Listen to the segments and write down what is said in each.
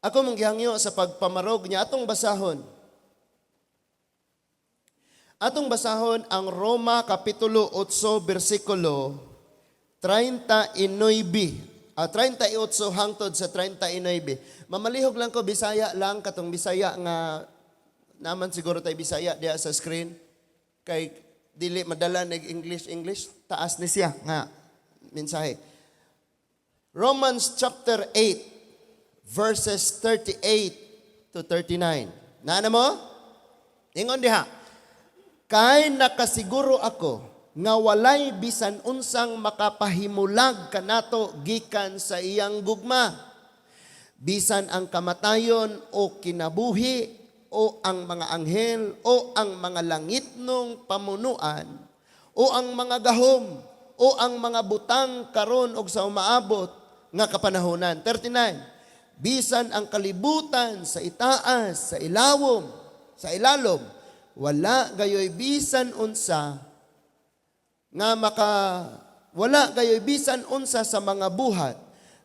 Ako mong gihangyo sa pagpamarog niya atong basahon. Atong basahon ang Roma Kapitulo 8 bersikulo 39. 38 hangtod sa 39. Mamalihog lang ko, Bisaya lang katong Bisaya nga naman siguro tay Bisaya diha sa screen kay dili madala nag English English, taas ni siya nga mensahe. Romans chapter 8 verses 38 to 39. Naana mo? Ingon diha. "Kay nakasiguro ako nga walay bisan unsang makapahimulag kanato gikan sa iyang gugma. Bisan ang kamatayon o kinabuhi o ang mga anghel o ang mga langitnong pamunuan o ang mga gahom o ang mga butang karon og sa umaabot nga kapanahonan." 39. "Bisan ang kalibutan sa itaas, sa ilawom, sa ilalom, wala gayoy bisan unsa nga maka wala gayoy bisan unsa sa mga buhat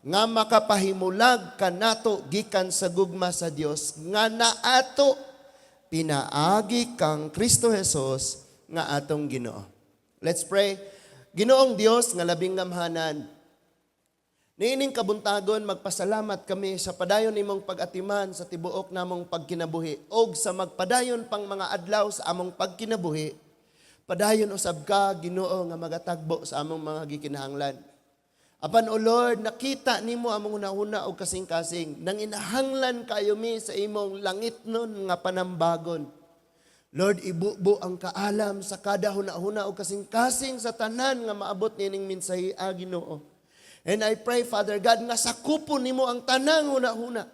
nga makapahimulag kanato gikan sa gugma sa Dios nga naato pinaagi kang Kristo Jesus nga atong Ginoo." Let's pray. Ginoong Dios nga labing gamhanan, niining kabuntagon, magpasalamat kami sa padayon nimong pag-atiman sa tibuok namong pagkinabuhi og sa magpadayon pang mga adlaw sa among pagkinabuhi. Padayon usab ka, Ginoo, nga magatagbo sa among mga gikinahanglan. Apan, O Lord, nakita nimo among hunahuna og kasing-kasing. Nanginahanglan kayo mi sa imong langitnon nga panambagon. Lord, ibubo ang kaalam sa kada hunahuna og kasing-kasing sa tanan nga maabot nining mensahe, Ginoo. And I pray, Father God, nga sakupon nimo ang tanang hunahuna.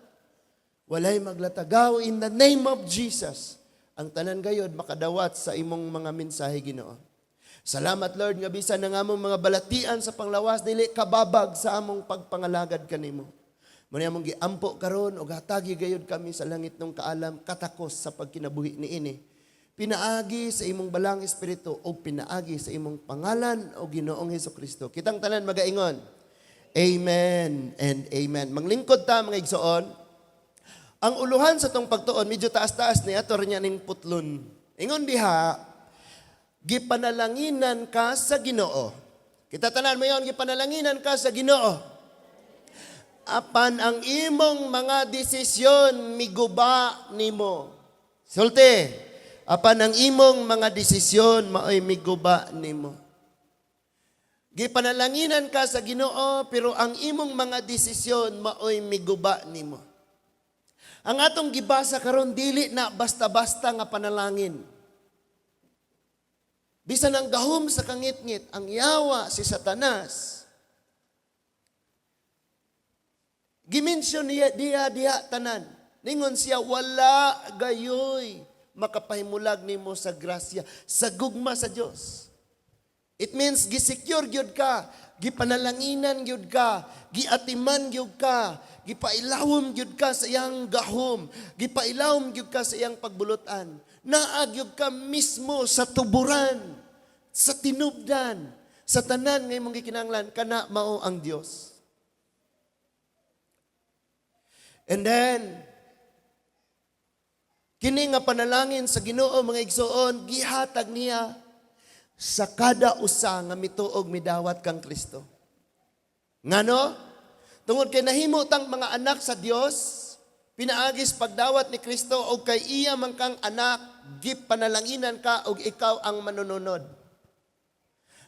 Walay maglatagaw in the name of Jesus. Ang tanan gayod makadawat sa imong mga mensahe, Ginoo. Salamat, Lord, nga bisan ang among mga balatian sa panglawas dili kababag sa among pagpangalagad kanimo. Mao among giampo karon og hatagi gayod kami sa langitnong kaalam katakos sa pagkinabuhi niini. Pinaagi sa imong Balaang Espiritu o pinaagi sa imong pangalan o Ginoong Hesus Kristo. Kitang tanan magaingon. Amen and amen. Manglingkod ta, mga igsoon. Ang uluhan sa tong pagtuon, medyo taas-taas ni ato niya ning putlon. Ingon diha, "Gipanalanginan ka sa Ginoo." Kita tanan mo yon, "Gipanalanginan ka sa Ginoo. Apan ang imong mga desisyon miguba nimo." Sulti, "Apan ang imong mga desisyon maoy miguba nimo." Gipanalanginan ka sa Ginoo, pero ang imong mga desisyon maoy miguba nimo. Ang atong gibasa karon, dili na basta-basta nga panalangin. Bisan ang gahom sa kangitngit, ang yawa, si Satanas, gimensyon niya diha diha tanan. Ningon siya, wala gayoy makapahimulag nimo sa grasya, sa gugma sa Dios. It means gisecure gyud ka, gipanalanginan gyud ka, giatiman gyud ka, gipailawom gyud ka sa iyang gahom, gipailawom gyud ka sa iyang pagbulutan. Naa gyud ka mismo sa tuburan, sa tinubdan, sa tanan nga imong gikinahanglan kana mao ang Dios. And then kini nga panalangin sa Ginoo, mga igsoon, gihatag niya sa kada usa nga mituog midawat kang Kristo. Ngano? Tungod kay nahimo tang mga anak sa Dios pinaagis pagdawat ni Kristo og kay iya man kang anak, gipanalanginan ka og ikaw ang manununod.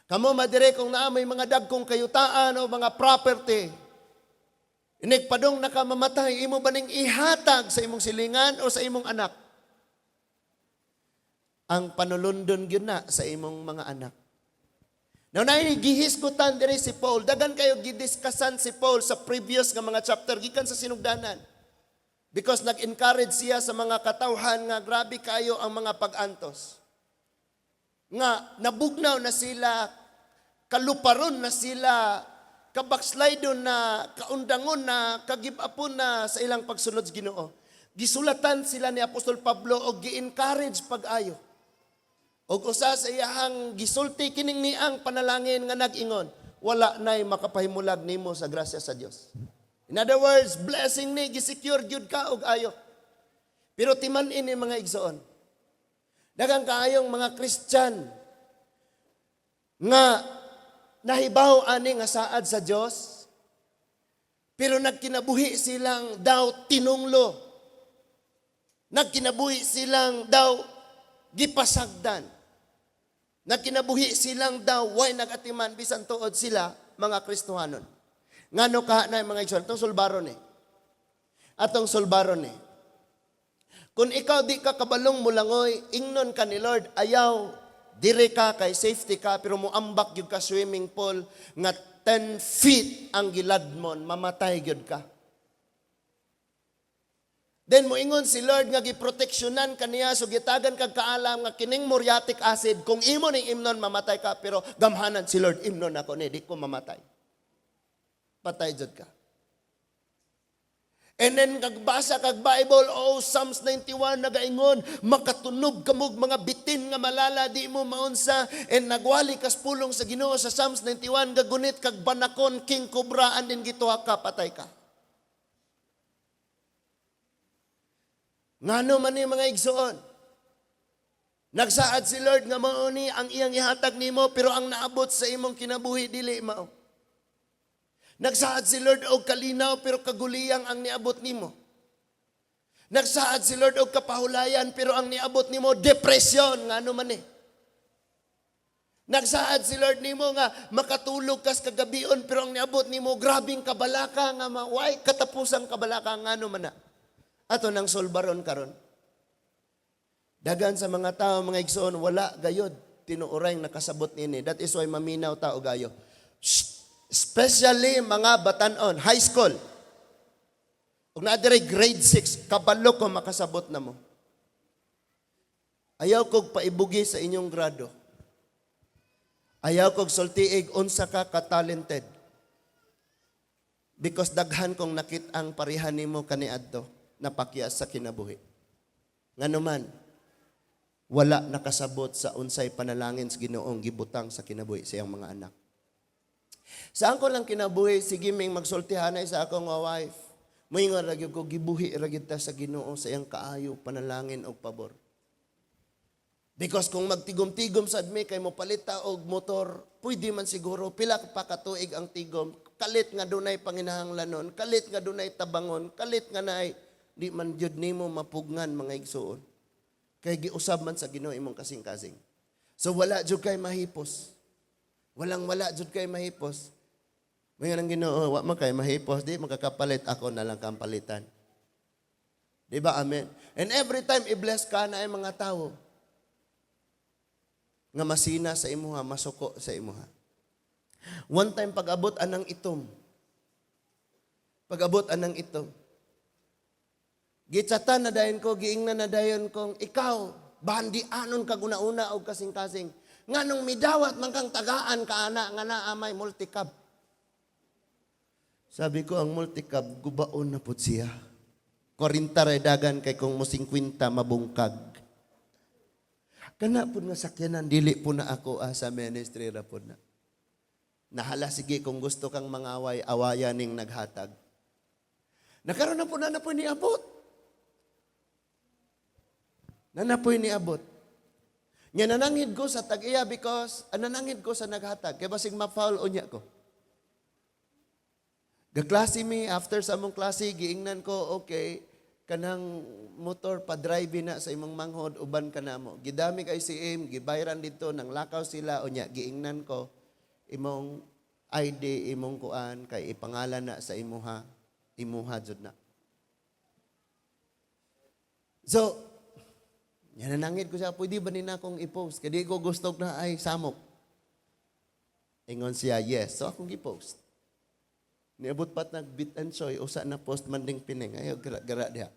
Kamo madire kung naa may mga dagkong kayutaan o mga property, inig padong nakamamatay, imo ba ning ihatag sa imong silingan o sa imong anak? Ang panulundon gyud na sa imong mga anak. Now, naay gihisgutan diri si Paul. Dagan kayo gidiskusan si Paul sa previous nga mga chapter gikan sa sinugdanan. Because nag-encourage siya sa mga katawhan nga grabe kayo ang mga pag-antos. Nga nabugnaw na sila, kaluparon na sila, kabackslidon na, kaundangon na, kagibapon na sa ilang pagsunod sa Ginoo. Gisulatan sila ni Apostol Pablo og gi-encourage pag-ayo. Og usa sa iyahang gisulti kining niang panalangin nga nag-ingon, "Wala nay makapahimulag nimo sa grasya sa Dios." In other words, blessing ni gisecure gyud ka og ayo. Pero timan-in ni, mga igsoon. Daghang kaayong mga Christian nga nahibaw ani nga saad sa Dios, pero nagkinabuhi silang daw tinunglo. Nagkinabuhi silang daw gipasagdan. Nagkinabuhi silang daw way nagatiman bisan tuod sila mga Kristohanon. Ngano ka na, mga igsoon? Atong sulbaron ni. Atong sulbaron ni. Kung ikaw di ka kabalong mulangoy, ingnon ka ni Lord, "Ayaw, dire ka kay safety ka," pero muambak gyud ka swimming pool nga 10 feet ang giladmon, mamatay gyud ka. Then moingon si Lord nga giproteksyonan kaniya, so gitagan kag kaalam nga kining muriatic acid, kung imo ning imnon, mamatay ka, pero gamhanan si Lord, "Imnon ako ni, di ko mamatay." Patay jud ka. And then kagbasa kag Bible, oh, Psalms 91 nagaingon, makatunob kamog mga bitin nga malala, di mo maunsa. And nagwali kas pulong sa Ginoo sa Psalms 91, gagunit kag banakon, king cobra, and then gituha ka, patay ka. Ngano man ni, mga igsoon? Nagsaad si Lord nga mao ni ang iyang ihatag nimo, pero ang naabot sa imong kinabuhi dili mao. Nagsaad si Lord og kalinaw, pero kaguliyang ang niabot nimo. Nagsaad si Lord og kapahulayan, pero ang niabot nimo depression. Ngano man eh? Nagsaad si Lord nimo nga makatulog kas kagabion, pero ang niabot nimo grabing kabalaka nga maway katapusang kabalaka. Ngano man na? Ato nang solbaron karon. Dagan sa mga tao, mga igsoon, wala gayod tinuoray nakasabot nini. That is why maminaw tao gayo. Shh! Especially mga batanon, high school. Ug naa diri grade 6, kabalo ko makasabot na mo. Ayaw kog paibugi sa inyong grado. Ayaw kog sultiig unsa ka ka-talented. Because daghan kong nakit-ang pareha nimo kaniadto napakyas sa kinabuhi. Ngano man, wala nakasabot sa unsay panalangin sa Ginoong gibutang sa kinabuhi sa iyang mga anak. Sa ako lang kinabuhi, sige ming magsultihanay sa akong nga wife. Moingon ra gyud ko, gibuhi ra gyud ta sa Ginoo sa iyang kaayo panalangin og pabor. Because kung magtigom-tigom sad mi kay mo palita og motor, pwede man siguro pila pa ka tuig ang tigom. Kalit nga dunay panginahanglanon, kalit nga dunay tabangon, kalit nga naay di man gyud nimo mapugngan, mga igsuon. Kay giusab man sa Ginoo imong kasing-kasing. So wala jud kay mahipos. Walang wala jud kay mahipos. May ang Ginoo, "Wa man kay mahipos, di makakapalit, ako na lang kang palitan." Di ba? Amen. And every time i-bless ka na ay mga tao nga masina sa imuha, masuko sa imuha. One time pag-abot anang itom. Pag-abot anang itom. Gitsatan na dayon ko, giingnan na dayon kong, "Ikaw, bandi anon kag una-una og kasing-kasing. Nganong midawat man kang tagaan ka ana nga naa may multicab?" Sabi ko, "Ang multicab, gubaon na pud siya. 40 ray dagan kay kung mo 50 mabungkag. Kana pud nga sakyanan, dili po na ako ah, sa ministry ra pud na." Nahala, sige, kung gusto kang mangaway, awayan ning naghatag. Nakaroon na po na na po niabot. Na na po niabot. Nga nanangid ko sa tag-iya because nanangid ko sa naghatag. Kaya basig ma-foul unya ko. Gaklase mi, after sa among klase, giingnan ko, "Okay, kanang motor pa-drive na sa imong manghod, uban ka na mo." Gidami kay si im, gibayran dito, nang lakaw sila, unya, giingnan ko, "Imong ID, imong kuan, kay ipangalan na sa imuha, imuha jud na." So, yan, nanangid ko siya, "Pwede ba nina akong i-post? Kaya di ko gusto na ay samok." Ingon siya, "Yes." So akong i-post. Niabot pat nag bit and soy, usa na post manding pining. Ayaw, gara, gara diha.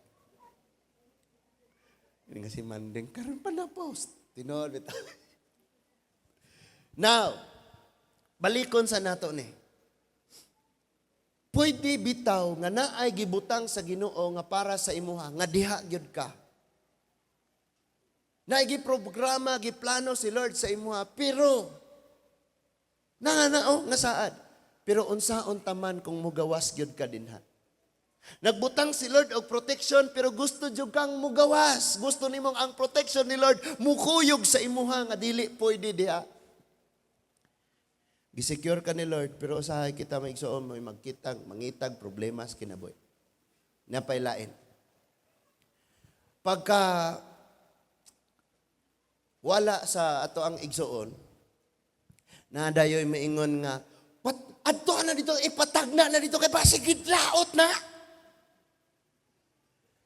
Hindi nga si Manding, karon pa na post. Tinuod bitaw. Now, balikon sa nato ni. Pwede bitaw nga naay gibutang sa Ginoo nga para sa imuha, nga diha gyud ka. Naay giprograma, giplano si Lord sa imuha, pero nga na oh, nga saad. Pero unsaon taman kung mugawas gyud ka dinha? Nagbutang si Lord og protection, pero gusto jud kang mugawas. Gusto nimong ang protection ni Lord mukuyog sa imuha nga dili pwede diha. Gisecure ka ni Lord, pero usahay kita, mga igsoon, may magkitang mangitag problema sa kinabuhi. Napailain. Pagka wala sa ato ang igsoon, nadayoy maingon nga, "What, adto na dito, ipatagna na dito, kay basig laot na."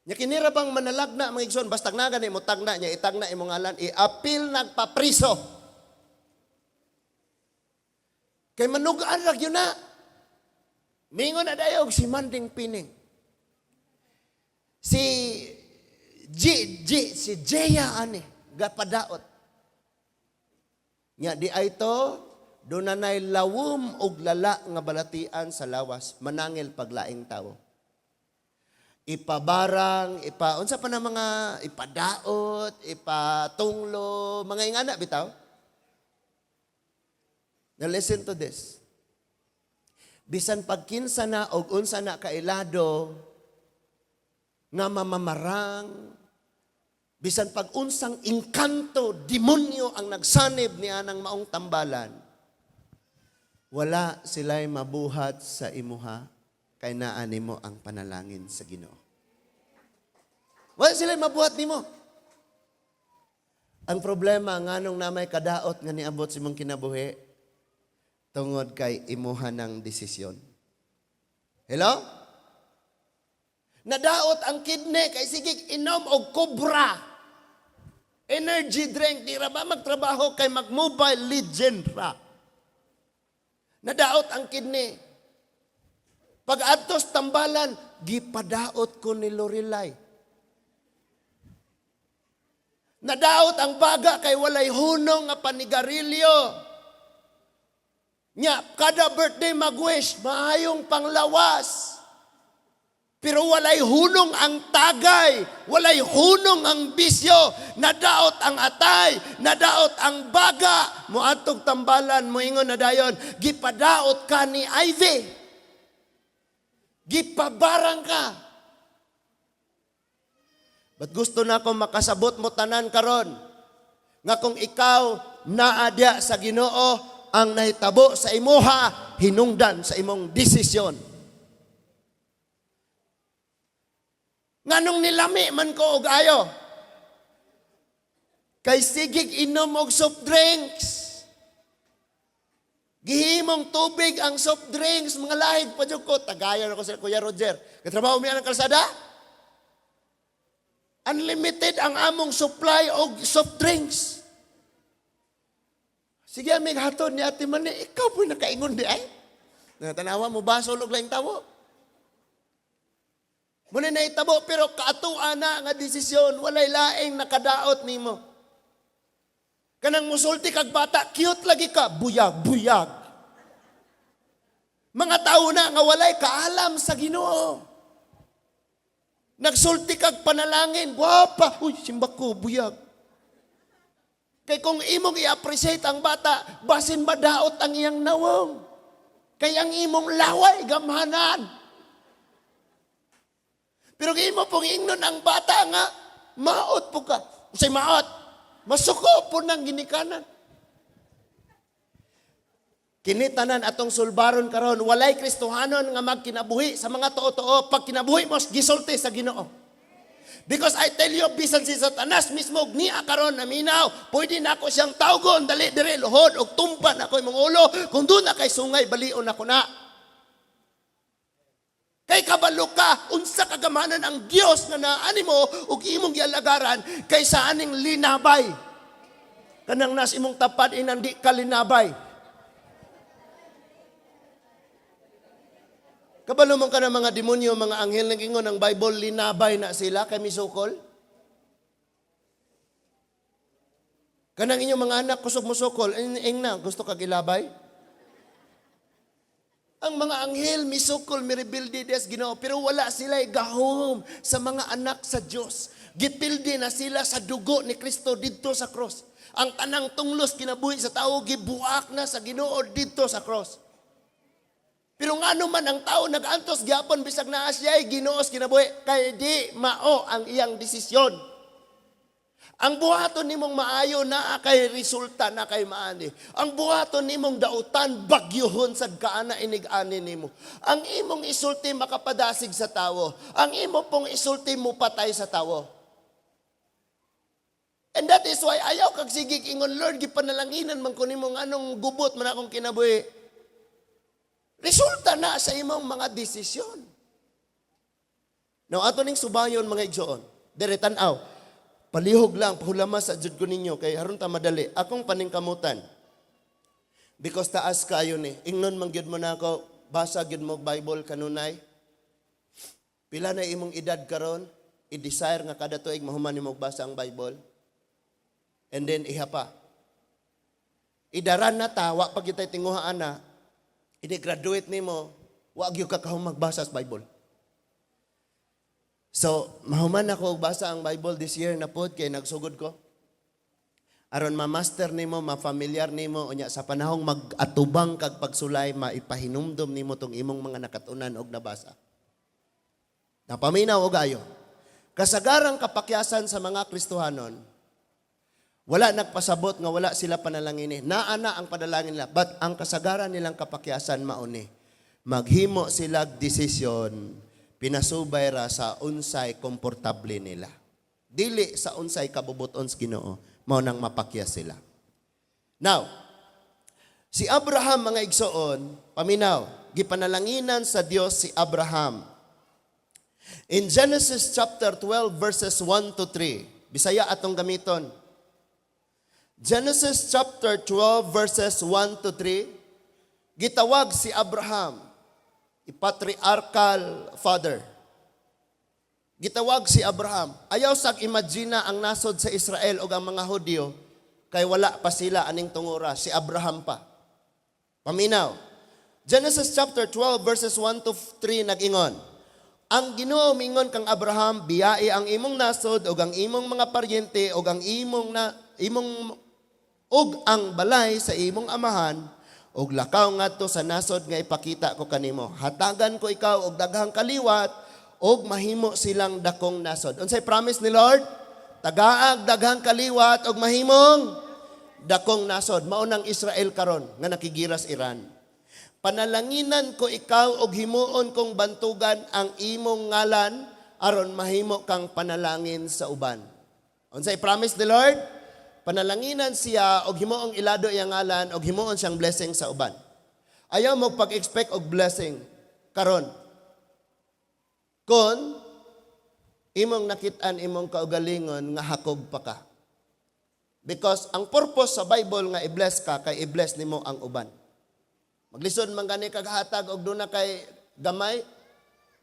Nya kinira bang manalagna, mga igsoon, basta na gani mo tagna niya, itagna imong ngalan, i-apil nagpapriso. Kay manugaan ra gyud na. Mingon na dayog si Manding Pining. Si G, G, si Jeya ani, gapadaot. Nya di ay to, doon na lawom og lala nga balatian sa lawas, manangil paglaing tao. Ipabarang, ipa, unsa pa na mga ipadaot, ipatunglo, mga ingana bitaw. Now listen to this. Bisan pagkinsa na og unsa na kailado nga mamamarang, bisan pag unsang engkanto, demonyo ang nagsanib ni anang maong tambalan, wala sila'y mabuhat sa imuha kay naa nimo ang panalangin sa Ginoo. Wala sila'y mabuhat nimo. Ang problema, nganong na may kadaot nga niabot sa imong kinabuhi, tungod kay imuha ng desisyon. Hello? Nadaot ang kidney kay sige inom og Cobra. Energy drink, di ra ba magtrabaho kay mag-Mobile Legend ra. Nadaot ang kidney. Pag adtos tambalan, gipadaot ko ni Lorelai. Nadaot ang baga kay walay hunong nga panigarilyo. Nya, kada birthday mag-wish, maayong panglawas. Pero walay hunong ang tagay, walay hunong ang bisyo, nadaot ang atay, nadaot ang baga. Muadtog tambalan, moingon na dayon, "Gipadaot ka ni Ivy. Gipabarang ka." But gusto na ako makasabot mo tanan karon nga kung ikaw naadya sa Ginoo, ang nahitabo sa imuha hinungdan sa imong desisyon. Nganong nilami man ko og ayo? Kay sigig inom og soft drinks. Gihimong tubig ang soft drinks, mga lahig pa jud ko. Tagayan ako sa Kuya Roger. Katrabaho mi ang kalsada? Unlimited ang among supply og soft drinks. Sige, aming hatod ni Ate Mani, ikaw po nakaingon di ay. Natanawa mo ba sulog lang tawo? Muna na itabo, pero kaatua na nga desisyon, walay laing nakadaot nimo. Kanang musulti kag bata, cute lagi ka, buyag, buyag. Mga tao na nga walay kaalam sa Ginoo. Nagsulti kag panalangin, gwapa, uy, simbak ko, buyag. Kay kung imong i-appreciate ang bata, basin madaot ang iyang nawong. Kay ang imong laway, gamhanan. Pero kung imo pong ingnon ang bata nga, maot po ka. Usay maot, masuko po ng ginikanan. Kini tanan atong sulbaron karon, walay Kristohanon nga magkinabuhi sa mga tuo-tuo. Pag kinabuhi mo, gisulti sa Ginoo. Because I tell you, bisan si Satanas mismo niya karon naminaw, pwede na ako siyang tawgon, dali dire luhod og tumpa na ako imong ulo. Kung doon na kay sungay, balion ako na. Kay kabalo ka, unsa kagamanan ang Dios nga naani mo ug imong gialagaran kaysa aning linabay. Kanang nas imong tapad inang di ka linabay. Kabalo mo ka ng mga demonyo, mga anghel, nag-ingon ang Bible, linabay na sila kay misukol. Kanang inyong mga anak kusog musukol, ing na, gusto kag ilabay? Ang mga anghel misukol, mirebilde des Ginoo, pero wala sila gahom sa mga anak sa Dios. Gipildi na sila sa dugo ni Kristo didto sa cross. Ang tanang tunglos kinabuhi sa tao gibuak na sa Ginoo didto sa cross. Pero ngano man ang tao nag-antos gyapon bisag naa siya Ginoo sa kinabuhi? Kay di mao ang iyang desisyon. Ang buhaton nimong maayo, naa kay resulta na kay maani. Ang buhaton nimong dautan, bagyuhon sad kaana inig-ani nimo. Ang imong isulti makapadasig sa tawo. Ang imo pong isulti mo patay sa tawo. And that is why ayaw kag sigig ingon, "Lord, gipanalanginan man ko nimo, anong gubot man akong kinabuhi?" Resulta na sa imong mga desisyon. Now, ato ning subayon, mga igsoon. Dere tan-aw. Palihog lang, pahulama sa jud ko ninyo kay aron ta madali. Akong paningkamutan. Because taas kayo ni. Ingnon man gyud mo na ako, basa gyud mo Bible kanunay. Pila na imong edad karon, i-desire nga kada tuig mahuman nimo og basa ang Bible. And then iha pa. Idaran na ta, wa pa kitay tinguhaan na, ini-graduate nimo, wa gyud ka kahumag magbasa sa Bible. So, mahuman ako og basa ang Bible this year na pod kay nagsugod ko. Aron ma-master nimo, ma-familiar nimo unya sa panahong mag-atubang kag pagsulay, maipahinumdom nimo tong imong mga nakatunan og nabasa. Napaminaw og ayo. Kasagarang kapakyasan sa mga Kristohanon, wala nagpasabot nga wala sila panalangin. Naa na ang panalangin nila. But ang kasagaran nilang kapakyasan mauni. Maghimo sila desisyon, pinasubay ra sa unsay komportable nila. Dili sa unsay kabubuton sa Ginoo, mao nang mapakyas sila. Now, si Abraham, mga igsoon, paminaw, gipanalanginan sa Dios si Abraham. In Genesis chapter 12 verses 1 to 3, Bisaya atong gamiton. Genesis chapter 12 verses 1 to 3, gitawag si Abraham, patriarchal father. Gitawag si Abraham. Ayaw sag imagina ang nasod sa Israel o ang mga Hudyo kay wala pa sila aning tungura, si Abraham pa. Paminaw. Genesis chapter 12 verses 1 to 3 nag-ingon. Ang Ginoo mingon kang Abraham, "Biyai ang imong nasod ug ang imong mga paryente ug ang imong na imong ug ang balay sa imong amahan ug lakaw ngadto sa nasod nga ipakita ko kanimo. Hatagan ko ikaw og daghang kaliwat ug mahimo silang dakong nasod." Unsay promise ni Lord? Tagaag daghang kaliwat ug mahimong dakong nasod. Mao nang Israel karon nga nakigiras Iran. "Panalanginan ko ikaw og himuon kong bantugan ang imong ngalan aron mahimo kang panalangin sa uban." Unsay promise ni Lord? Panalanginan siya og himuong ilado iyang ngalan og himuon siyang blessing sa uban. Ayaw mo pag-expect og blessing karon. Kung imong nakit-an imong kaugalingon nga hakog pa ka. Because ang purpose sa Bible nga i-bless ka kay i-bless nimo ang uban. Maglisod man gani kag hatag og duna kay gamay,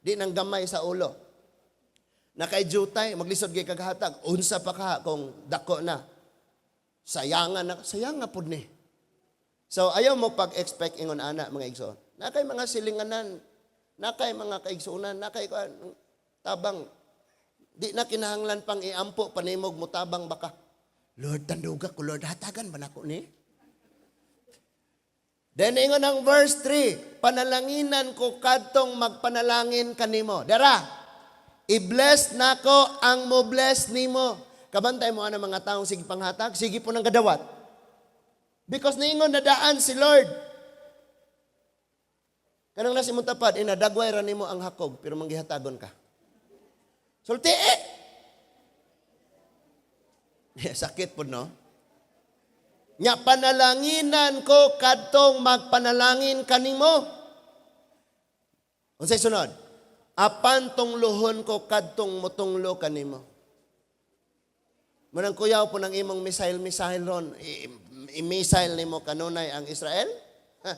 di nang gamay sa ulo. Na kay jutay, maglisod gyud kag hatag, unsa pa ka kung dako na. Sayangan na, sayanga pud ni. So ayaw mo pag-expect ingon ana, mga igsoon. Na kay mga silinganan, na kay mga kaigsuonan, na kay kuan, tabang di na kinahanglan pang iampo panimog mo tabang baka. "Lord, tanduga ko, Lord, hatagan ba nako ni?" Then ingon ang verse 3, "Panalanginan ko kadtong magpanalangin kanimo." Dara, i-bless nako ang mo bless nimo. Kabantay mo ana mga taong sige panghatag, sige po ng gadawat. Because niingon na daan si Lord. Kanang nasa imong tapad, inadagway ra nimo ang hakog, pero manggihatagon ka. Sulti eh! Sakit po, no? Nya panalanginan ko kadtong magpanalangin kanimo. Unsay sunod? Apan tunglohon ko kadtong mutunglo kanimo. Munang kuyaw po ng imong missile-missile ron, i-missile nimo kanunay ang Israel? Ha?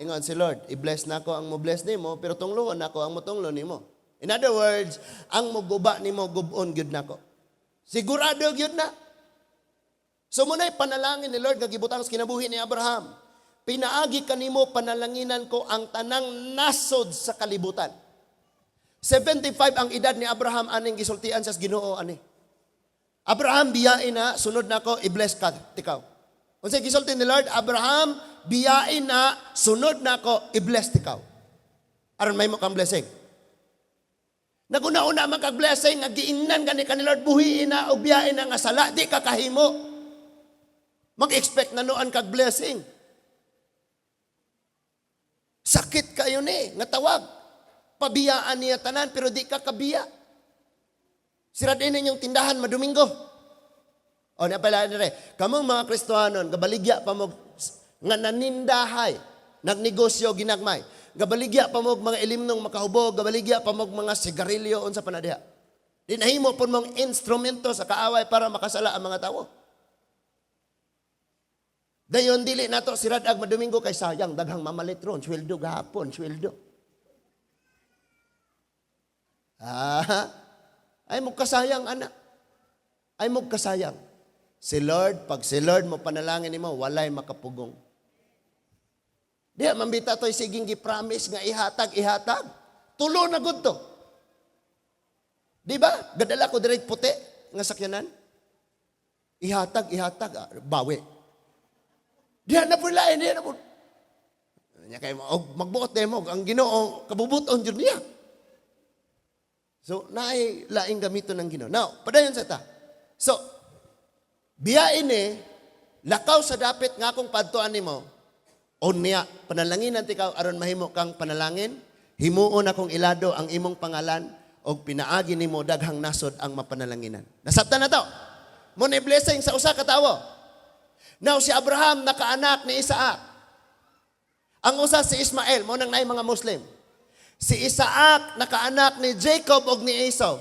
Ingon si Lord, "I-bless nako ang mo-bless nimo, pero tunglohon nako ang mutunglo nimo." In other words, ang muguba nimo, gubon gyud nako. Sigurado gyud na. So muna'y panalangin ni Lord nga gibutang sa kinabuhi ni Abraham. "Pinaagi kanimo panalanginan ko ang tanang nasod sa kalibutan." 75 ang edad ni Abraham aning gisultian sa Ginoo ani. "Abraham, biyain na, sunod na ako, i-bless ka, tikaw." Unsay gisulti ni Lord? "Abraham, biyain na, sunod na ako, i-bless tikaw." Aron mahimo kang blessing. Naguna-una man kag blessing nga giingnan gani ka ni Lord, buhiin na o biyain na nga sala, di ka kahimo. Mag-expect na noon kag blessing. Sakit kayo ni, nga tawag. Pabiyaan niya tanan, pero di ka kabiya. Sira din inyong tindahan madomingo. O, na pala dire. Kamong mga Kristohanon, gabaligya pa mo nga nanindahay, nagnegosyo ginagmay. Gabaligya pa mo mga ilimnong makahubog, gabaligya pa mo mga sigarilyo unsa pa na diha. Di nahimo pud mong instrumento sa kaaway para makasala ang mga tawo. Dayon dili nato sirad-ag madomingo kay sayang daghang mamalit ron, sweldo gahapon, sweldo. Ah, ay mo kasayang, anak. Ay mo kasayang. Si Lord, pag si Lord mo panalangin nimo, walay makapugong. Di mambita to'y siging gi-promise nga ihatag, ihatag. Tulo na gud to. Di ba? Gadala ko direct puti nga sakyanan. Ihatag, ihatag, ah, bawi. Diha na po lain, diha na po. Nya kay mo, og magbuot mo, ang Ginoo kabubuton jud niya. So, naay laing gamiton ng Ginoo. Now, padayon sa ta. So, biyain ni, lakaw sa dapit nga akong padtuan nimo, unya, panalanginan ti ikaw aron mahimo kang panalangin, himuon akong ilado ang imong pangalan, og pinaagi nimo daghang nasod ang mapanalanginan. Nasabtan na to. Mo ni blessing sa usa ka tawo. Now si Abraham nakaanak ni Isaac. Ang usa si Ismael, mo nang naay mga Muslim. Si Isaac nakaanak ni Jacob og ni Esau.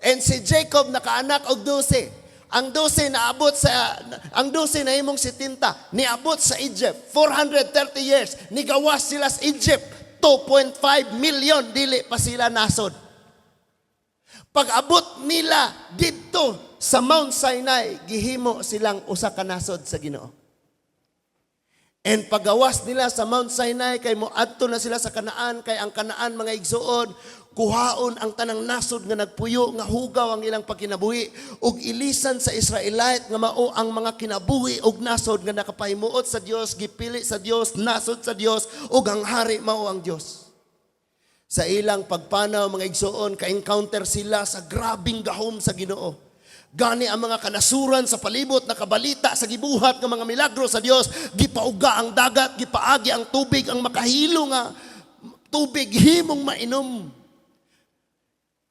And si Jacob nakaanak og 12. Ang 12 naabot sa ang 12 nahimong 70, niabot sa Egypt 430 years. Nigawas sila sa Egypt, 2.5 million, dili pa sila nasod. Pag abot nila didto sa Mount Sinai, gihimo silang usa ka nasod sa Ginoo. And pagawas nila sa Mount Sinai kay moadto na sila sa Kanaan, kay ang Kanaan, mga igsuon, kuhaon ang tanang nasod nga nagpuyo nga hugaw ang ilang pagkinabuhi ug ilisan sa Israelite nga mao ang mga kinabuhi ug nasod nga nakapahimuot sa Dios, gipili sa Dios, nasod sa Dios ug ang hari mao ang Dios. Sa ilang pagpanaw, mga igsuon, ka-encounter sila sa grabing gahom sa Ginoo. Gani ang mga kanasuran sa palibot nakabalita sa gibuhat ng mga milagro sa Dios, gipauga ang dagat, gipaagi ang tubig, ang makahilo nga tubig himong mainom.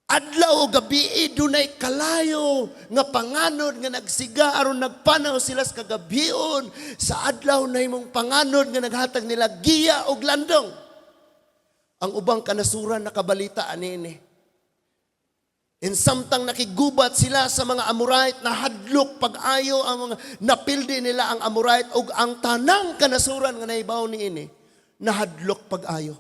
Adlaw o gabi dunay kalayo nga panganod nga nagsiga aron nagpanaw sila sa kagabion. Sa adlaw na imong panganod nga naghatag nila giya og landong. Ang ubang kanasuran nakabalita anini. In samtang nakigubat sila sa mga Amorite, nahadlok pag-ayo ang mga napildi nila ang Amorite ug ang tanang kanasuran nga nahibaw niini, nahadlok pag-ayo.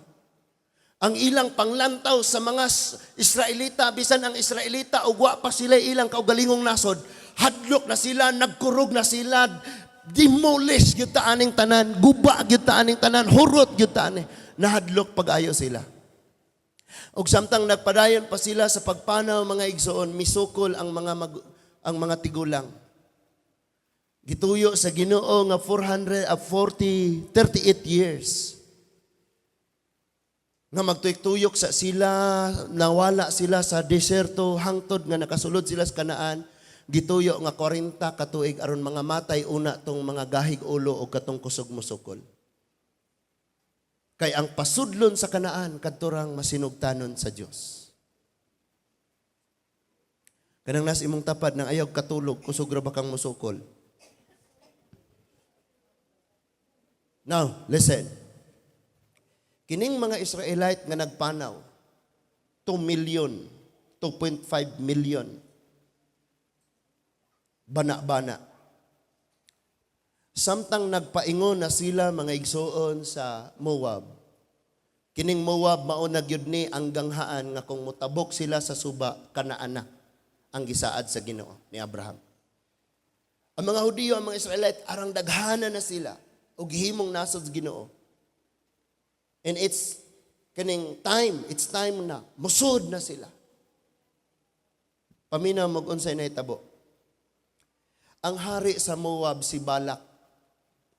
Ang ilang panglantaw sa mga Israelita, bisan ang Israelita ug wa pa sila ilang kaugalingong nasod, hadlok na sila, nagkurog na sila, demolish gyud ta aning tanan, guba gyud ta aning tanan, hurot gyud ta ani. Nahadlok pag-ayo sila. Og samtang nagpadayon pa sila sa pagpanaw, mga igsoon, misukol ang mga tigulang. Gituyo sa Ginoo nga 440 38 years nga magtuyok-tuyok sa sila, nawala sila sa deserto hangtod nga nakasulod sila sa Kanaan. Gituyo nga 40 ka tuig aron mga matay una tong mga gahig ulo o katong kusog mosukol. Kay ang pasudlon sa Kanaan kadturang masinugtanon sa Dios. Kanang nas imong tapad nang ayaw katulog, kusog ra ba kang mosukol? Now, listen. Kining mga Israelite nga nagpanaw, 2 million, 2.5 million, bana-bana. Samtang nagpaingon na sila, mga igsuon, sa Moab. Kining Moab mao na gyud ni ang ganghaan nga kung motabok sila sa suba, Kanaan na ang gisaad sa Ginoo ni Abraham. Ang mga Hudiyo, ang mga Israelite, arang daghana na sila og gihimong nasod sa Ginoo. And it's kaning time, it's time na musud na sila. Paminaw mag unsay nahitabo. Ang hari sa Moab, si Balak,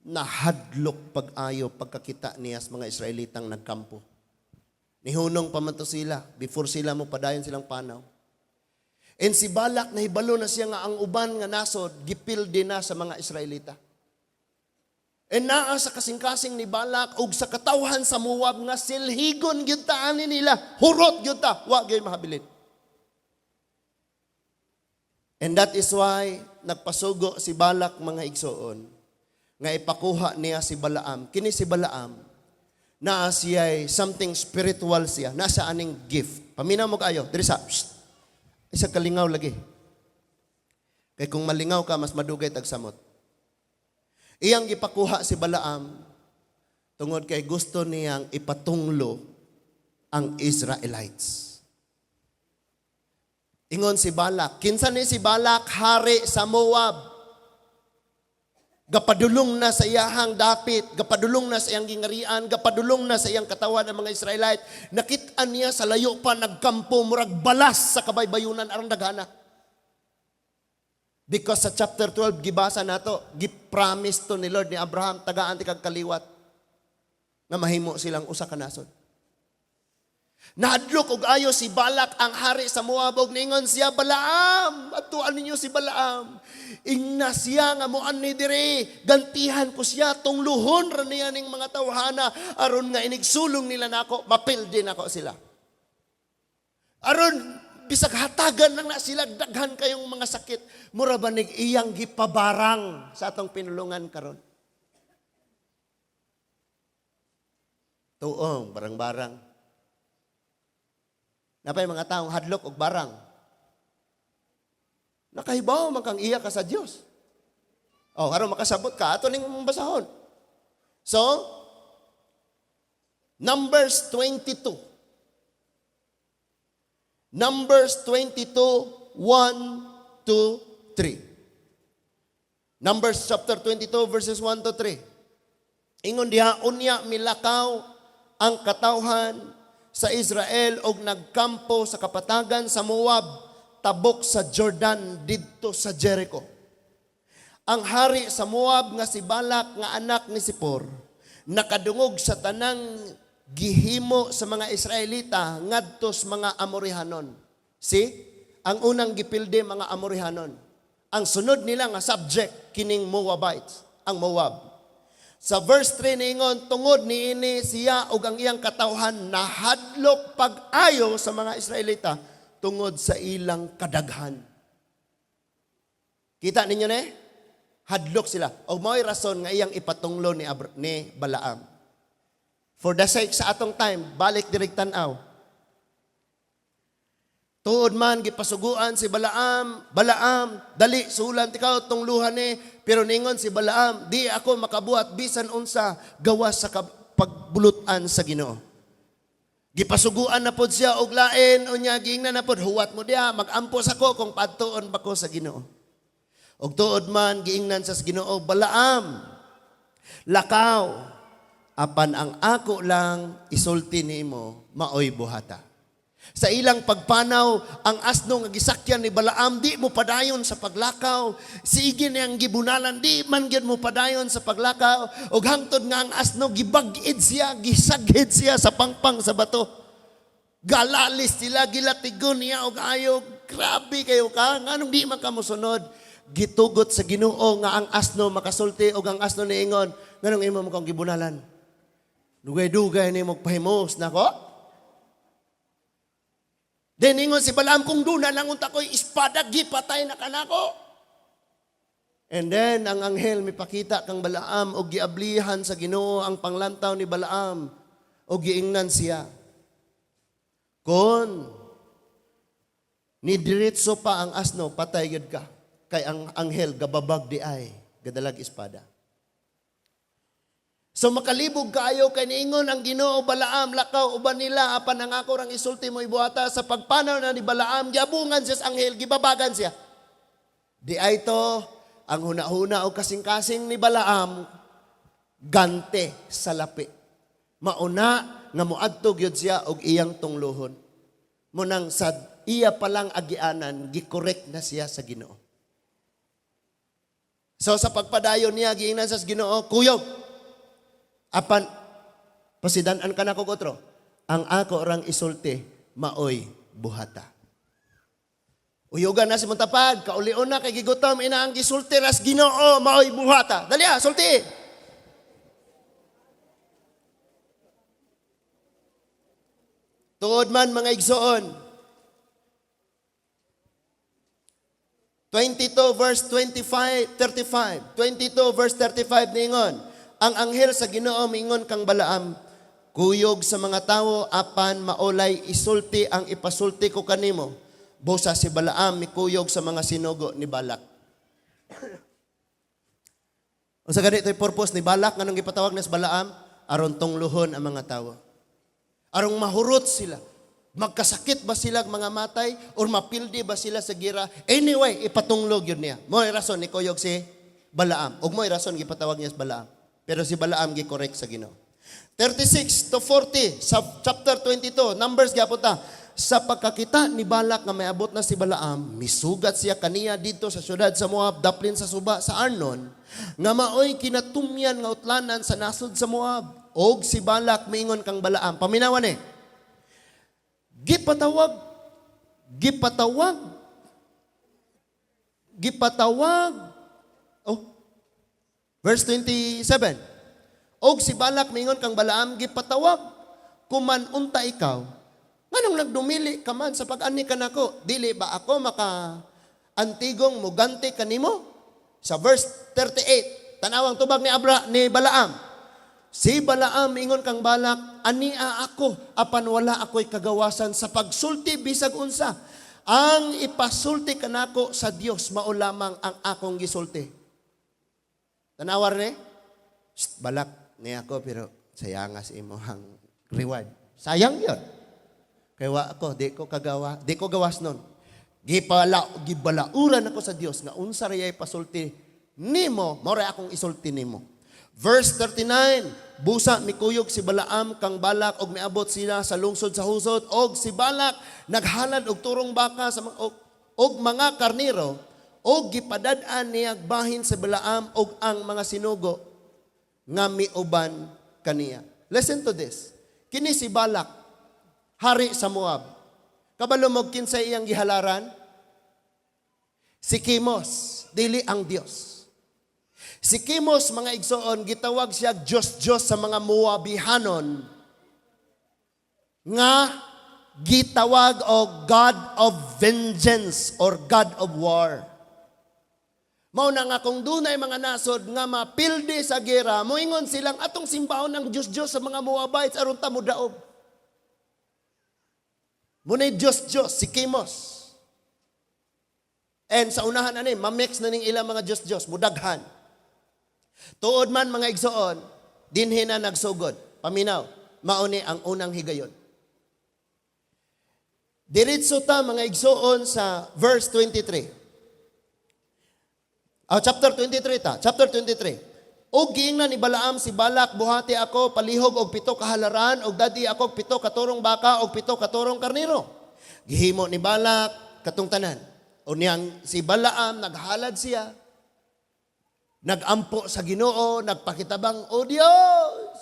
nahadlok pag-ayo pagkakita niya sa mga Israelitang nagkampo. Nihunong pa man to sila before sila mo padayon silang panaw. And si Balak, nahibalo na siya nga ang uban nga nasod gipildi na sa mga Israelita. And naa sa kasing-kasing ni Balak ug sa katawhan sa Moab nga silhigon gyud ta ani nila, hurot gyud ta, wa gyud mahabilin. And that is why nagpasugo si Balak, mga igsoon, nga ipakuha niya si Balaam. Kini si Balaam, naa siya something spiritual siya, nasa aning gift. Paminaw mo kayo, diri sa, psst, isa kalingaw lagi. Kay kung malingaw ka, mas madugay tagsamot. Iyang gipakuha si Balaam tungod kay gusto niyang ipatunglo ang Israelites. Ingon si Balak. Kinsa ni si Balak? Hari sa Moab. Gapadulong na sa iyahang dapit, gapadulong na sa iyang gingarian, gapadulong na sa iyang katawan ng mga Israelite. Nakit-an niya sa layo pa nagkampo, murag balas sa kabaybayunan aron daghana. Because sa chapter 12 gibasa nato, gi-promise to ni Lord ni Abraham, tagaan ti kag kaliwat nga mahimo silang usa ka nasod. Nahadlok og ayo si Balak, ang hari sa Moab, og ningon siya, "Balaam, atuan ninyo si Balaam. Ingna siya nga moani diri, gantihan ko siya, tungluhon ra niya ning mga tawhana aron nga inigsulong nila nako, mapildi nako sila. Aron bisag hatagan lang na sila daghan kayong mga sakit." Mura ba nig iyang gipabarang sa atong pinulungan karon? Tuong barang-barang. Napay mga taong hadlok og barang. Nakahibaw man kang iya ka sa Dios. Oh, aron makasabot ka ato ning basahon. So, Numbers 22. Numbers 22, 1 to 3. Numbers chapter 22, verses 1 to 3. Ingon diha, unya milakaw ang katawhan sa Israel og nagkampo sa kapatagan sa Moab, tabok sa Jordan, didto sa Jericho. Ang hari sa Moab nga si Balak nga anak ni Sipor nakadungog sa tanang gihimo sa mga Israelita ngadto sa mga Amorihanon. See? Ang unang gipilde, mga Amorihanon. Ang sunod nila nga subject, kining Moabites, ang Moab. Sa verse 3 niingon, tungod niini siya ug ang iyang katawhan nahadlok pag-ayo sa mga Israelita tungod sa ilang kadaghan. Kita ninyo ne? Hadlok sila. O mao'y rason nga iyang ipatunglo ni Balaam. For the sake sa atong time, balik direk tan-aw. Tuod man gipasuguan si Balaam, "Balaam, dali sulan tikaw tungluhan ni." Pero ningon si Balaam, "Di ako makabuhat bisan unsa gawas sa pagbulutan sa Ginoo." Gipasuguan na pod siya og lain, unya giingnan na pod, "Huwat mo diha, mag-ampos ako kung padtuon ba ko sa Ginoo." Og tuod man giingnan sa Ginoo, "Balaam, lakaw, apan ang ako lang isulti nimo maoy buhata." Sa ilang pagpanaw, ang asno nga gisakyan ni Balaam di mo padayon sa paglakaw. Sige niyang gibunalan, di man gyud mo padayon sa paglakaw. Og hangtod nga ang asno gibag-id siya, gisaghid siya sa pangpang sa bato. Galalis sila, gilatigon niya og ayo. Grabe kayo ka, nganong di man ka mosunod? Gitugot sa Ginoo nga ang asno makasulti og ang asno niingon, "Nganong imo mo kang gibunalan? Dugay-dugay nimo pahimos nako." Then ingon si Balaam, "Kung duna lang unta ko'y espada, gipatay na kanako." And then, ang anghel mipakita kang Balaam og giablihan sa Ginoo ang panglantaw ni Balaam og giingnan siya, "Kon ni diretso pa ang asno, patay gyud ka. Kay ang anghel gababag di ay, gadalag espada." So makalibog kaayo kay niingon ang Ginoo, "Balaam, lakaw uban nila, apan ang ako rang isulti mo ibuhata." Sa pagpanaw na ni Balaam, giabungan siya sa anghel, gibabagan siya. Di ay to ang huna-huna o kasing-kasing ni Balaam, gante sa lapi. Mauna nga moadto gyud siya og iyang tungluhon. Munang sa iya palang agianan, gikorek na siya sa Ginoo. So sa pagpadayon niya, giingnan sa Ginoo, "Kuyog. Apan pasidan-an ka nako otro. Ang ako rang isulti, maoy buhata. Uyugan na si Muntapad, kaulion na kay gigutom, ina ang gisulti ras Ginoo, maoy buhata. Dali ah, sulti. Tuod man mga igsoon. 22 verse 25, 35. 22 verse 35 ningon. Ang anghel sa Ginoo mingon kang Balaam, kuyog sa mga tawo apan maolay isulti ang ipasulti ko kanimo. Busa si Balaam mikuyog sa mga sinugo ni Balak. Unsa gani to'y purpose ni Balak nganong gipatawag na si Balaam? Aron tungluhon ang mga tawo. Arong mahurot sila. Magkasakit ba sila mga matay or mapildi ba sila sa gira? Anyway, ipatunglog yun niya. Mo'y rason ni kuyog si Balaam. Ug mo'y rason gipatawag niya si Balaam. Pero si Balaam gi-correct sa Ginoo. 36 to 40 sa chapter 22, Numbers gyapon ta. Sa pagkakita ni Balak nga mayabot na si Balaam, misugat siya kaniya didto sa syudad sa Moab, daplin sa suba sa Arnon, nga maoy kinatumyan nga utlanan sa nasod sa Moab. Og si Balak miingon kang Balaam. Paminawan eh. Gipatawag, gipatawag, gipatawag. Oh, verse 27. Og si Balak miingon kang Balaam, gipatawag, kuman unta ikaw, nganong nagdumili ka man sa pag-ani ka nako, dili ba ako maka antigong muganti kanimo? Sa verse 38, tanawang tubag ni Abra ni Balaam. Si Balaam ingon kang Balak, ania ako apan wala ako'y kagawasan sa pagsulti bisag unsa. Ang ipasulti kanako sa Dios mao lamang ang akong gisulti. Tanawar ni? Shh, Balak ni ako pero sayangas imo ang reward. Sayang 'yon. Kay wa ako, di ko kagawa, di ko gawas nun. Gipala, gibalauran ako sa Dios nga unsa rayay pasulti nimo, mao ray akong isulti nimo. Verse 39, busa mikuyog si Balaam kang Balak og miabot sila sa lungsod sa Husot og si Balak naghalad og turong baka sa og mga karnero og gipadad-an niya bahin sa Balaam og ang mga sinugo nga miuban kaniya. Listen to this. Kini si Balak, hari sa Moab. Kabalo mo kinsay iyang gihalaran? Si Kimos, dili ang Dios. Si Kimos, mga igsoon, gitawag siya Diyos-Diyos sa mga Moabihanon nga gitawag og God of Vengeance or God of War. Mao na nga kung dunay mga nasod nga mapildi sa gera, moingon silang atong simbahon ang Diyos-Diyos sa mga Moabites aron ta modaog. Muna'y Diyos-Diyos, si Kimos. And sa unahan ani, mamix na ning ilang mga Diyos-Diyos, mudaghan. Tuod man mga igsoon, dinhi na nagsugod. Paminaw, mauni ang unang higayon. Diretso ta mga igsoon sa verse 23. Oh, chapter 23 ta, chapter 23. Og giingnan ni Balaam si Balak, buhati ako palihog og 7 kahalaran og dadi ako og 7 katurong baka og 7 katurong karnero. Gihimo ni Balak katong tanan. O niyang si Balaam naghalad siya. Nagampo sa Ginoo, nagpakitabang, O Dios!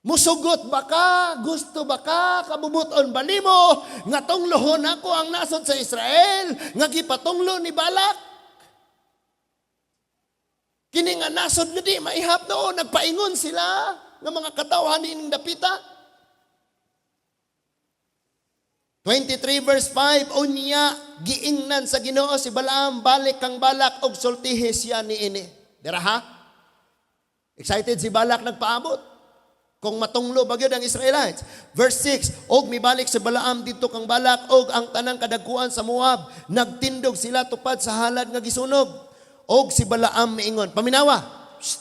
Musugot ba ka? Gusto ba ka? Kabubuton ba nimo? Nga tunglohon ako ang nasod sa Israel, nga gipatunglo ni Balak. Kini nga nasod nga di maihap noon, nagpaingon sila nga mga katawhan nining dapita. 23 verse 5, unya giingnan sa Ginoo si Balaam, balik kang Balak og sultihi siya niini. Dira ha? Excited si Balak nagpaabot. Kung matunglo ba gyud ang Israelites. Verse 6, og mibalik si Balaam didto kang Balak og ang tanang kadagkuan sa Moab, nagtindog sila tupad sa halad nga gisunog. Og si Balaam miingon, paminawa. Shh.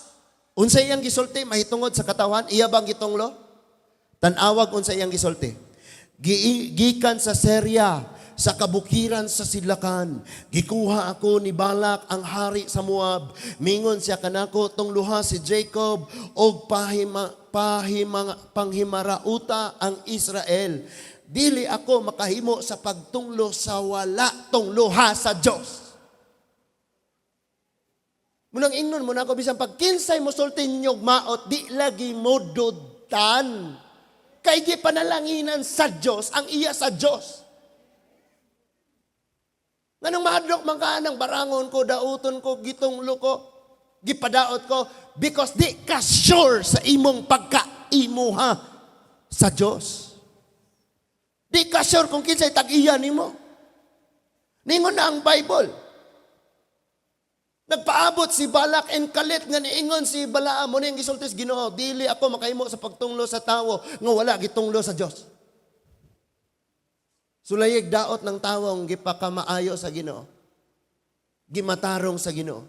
Unsa iyang gisulti mahitungod sa katawan, iya bang gitunglo? Tan-awag unsa iyang gisulti. Gikan sa Syria, sa kabukiran sa Sidlakan, gikuha ako ni Balak ang hari sa Moab. Mingon siya kanako tungluha si Jacob og panghimarauta ang Israel. Dili ako makahimo sa pagtunglo sa wala tungluha sa Dios. Munang ingnon mo na ako, bisan pag kinsay mo sulti ninyog maot, di lagi mo dudtan. Kay gi panalanginan sa Dios ang iya sa Dios. Nganong mahadlok man ka ng barangon ko, dauton ko, gitunglo ko, gipadaot ko, because di ka sure sa imong pagkaimuha sa Dios. Di ka sure kung kinsay tag-iya nimo. Ningon na ang Bible. Nagpaabot si Balak and kalit nga niingon si Balaam mo ning gisulti sa Ginoo, dili ako makahimo sa pagtunglo sa tawo nga wala gitunglo sa Dios. Sulayig daot ng tawong gipakamaayo sa Ginoo. Gimatarong sa Ginoo.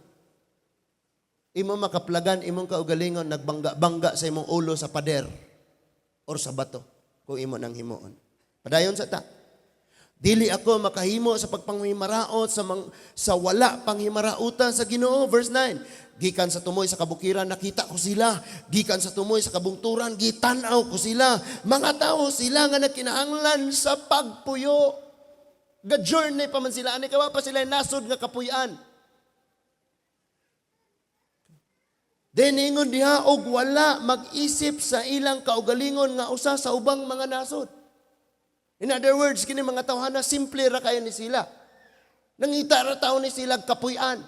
Imo makaplagan imong kaugalingon nagbangga-bangga sa imong ulo sa pader or sa bato kung imo nang himuon. Padayon sa ta. Dili ako makahimo sa pagpanghimaraot sa wala panghimarautan sa Ginoo. Verse 9. Gikan sa tumoy sa kabukiran nakita ko sila. Gikan sa tumoy sa kabungturan gitan-aw ko sila. Mga tao sila nga nagkinahanglan sa pagpuyo. Ga-journey pa man sila ani kawa pa sila nasod nga kapuy-an. Then ingon diha og wala mag-isip sa ilang kaugalingon nga usa sa ubang mga nasod. In other words, kini mga tawhana simple ra kayo ni sila. Nangita ra taon ni sila kapuy-an.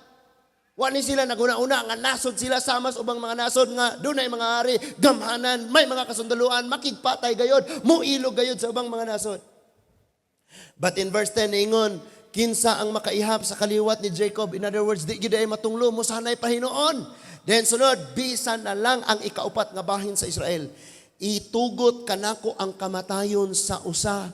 Wa ni sila naguna-una nga nasod sila sama sa ubang mga nasod nga dunay mga hari, gamhanan, may mga kasundaluan, makigpatay gayod, muilog gayod sa ubang mga nasod. But in verse 10 ingon, kinsa ang makaihap sa kaliwat ni Jacob? In other words, di gid ay matunglo mo sanay pa hinuon. Then sunod, bisan na lang ang ikaupat nga bahin sa Israel. Itugot kanako ang kamatayon sa usa.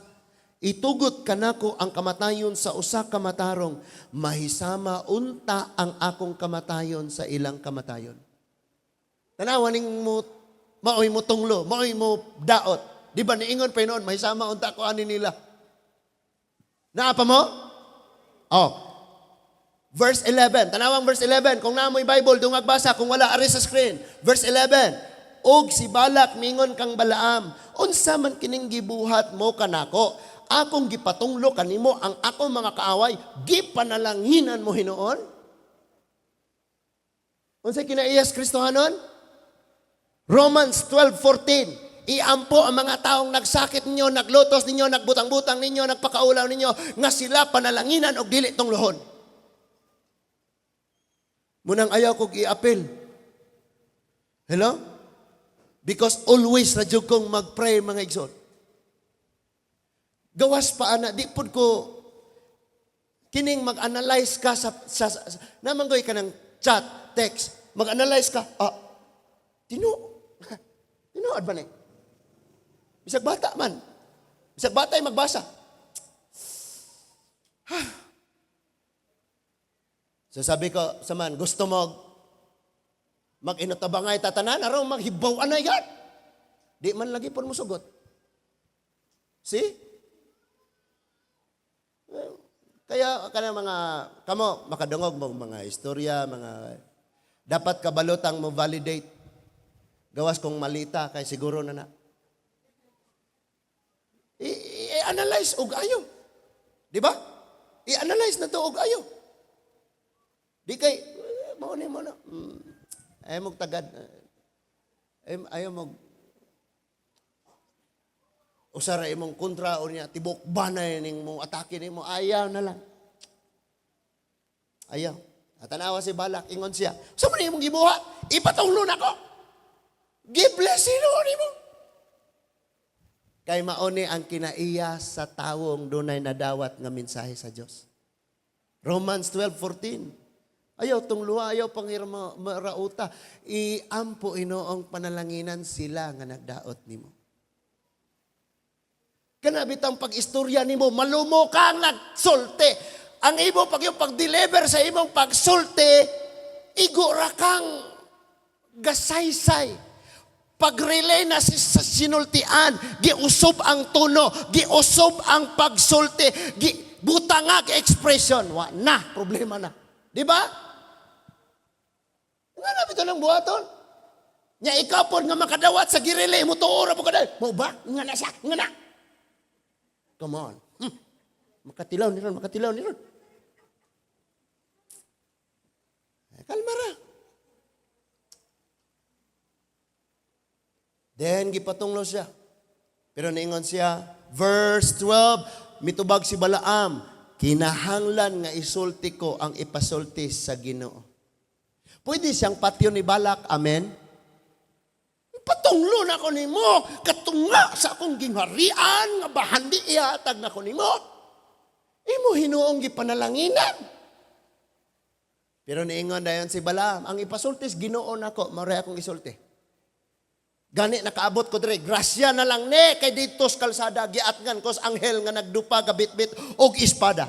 Itugot kanako ang kamatayon sa usa ka matarong. Mahisama unta ang akong kamatayon sa ilang kamatayon. Tanawa ning mo, maoy mo tunglo, maoy mo daot. Di ba niingon pa noon, mahisama unta ko ani nila. Naa pa mo? Oh. Verse 11. Tanawang verse 11. Kung naa mo'y Bible, dungag basa. Kung wala, ari sa screen. Verse 11. Og si Balak mingon kang Balaam, unsa man kining gibuhat mo kanako? Akong gipatunglo kanimo ang akong mga kaaway, gipanalanginan mo hinuon? Unsay kinaiyas Kristohanon? Romans 12:14. Iampo ang mga taong nagsakit ninyo, naglutos ninyo, nagbutang-butang ninyo, nagpakaulaw ninyo, nga sila panalanginan og dili tunglohon. Munang ayaw kog i-appeal. Hello? Because always ra jud kong mag-pray, mga igsoon. Gawas pa ana, di pud ko kining mag-analyze ka sa naman goy ka ng chat, text, mag-analyze ka, tinuod ba ni? Bisag bata man. Bisag bata ay magbasa. So sabi ko sa man, gusto mo mag-inutabangay tatanan, araw maghibaw anay yan. Di man lagi pon mo sugot. See? Kaya kana mga kamo makadungog mo mga istorya, mga dapat kabalotang mo validate. Gawas kung malita kay siguro na na. I-analyze og ayo. Di ba? I-analyze na to og ayo. Di kay mao ni mo na. Ayaw mong tagad. Ayaw mong usara imong kontra o niya, tibok banay ning mong atake nimo, ayaw na lang. Ayaw. At tanawa si Balak, ingon siya, sa man imong gibuhat? Ipatunglo na ko. Gi-bless hinuon nimo. Kay mauni ang kinaiya sa tawong dunay nadawat nga mensahe sa Dios. Romans 12:14. Ayaw tungluwa, ayaw panghirama marauta. Iampo Inoong panalanginan sila nga nagdaot nimo. Kana bitang pag-istorya nimo, malumo kang nagsulti. Ang imo pag yung pag-deliver sa imong pagsulti, igo ra kang gasaysay. Pag-relay na si, sa sinultian, giusob ang tono, giusob ang pagsulti, butangag expression. Wa na, problema na. Di ba? Nga na bitaw ng buhaton. Nya ikaw po nga makadawat sa girelay mo tuo ra po kada. Mo ba? Nga na siya, nga na. Come on. Makatilaw ni ron, makatilaw ni ron. Kalma ra. Then gipatunglo siya. Pero niingon siya, verse 12, mitubag si Balaam, "Kinahanglan nga isulti ko ang ipasulti sa Ginoo." Pwede siyang patyon ni Balak, amen? "Patunglo na ko nimo, katunga sa akong gingharian, nga bahandi ihatag na ko nimo. Imo hinuong gipanalanginan." Pero niingon dayon si Balaam, "Ang ipasulti sa Ginoo nako, mao akong isulti. Gani nakaabot ko dire, grasya na lang ni kay dito sa kalsada giatngan ko sa anghel nga nagdupa gabitbit og espada."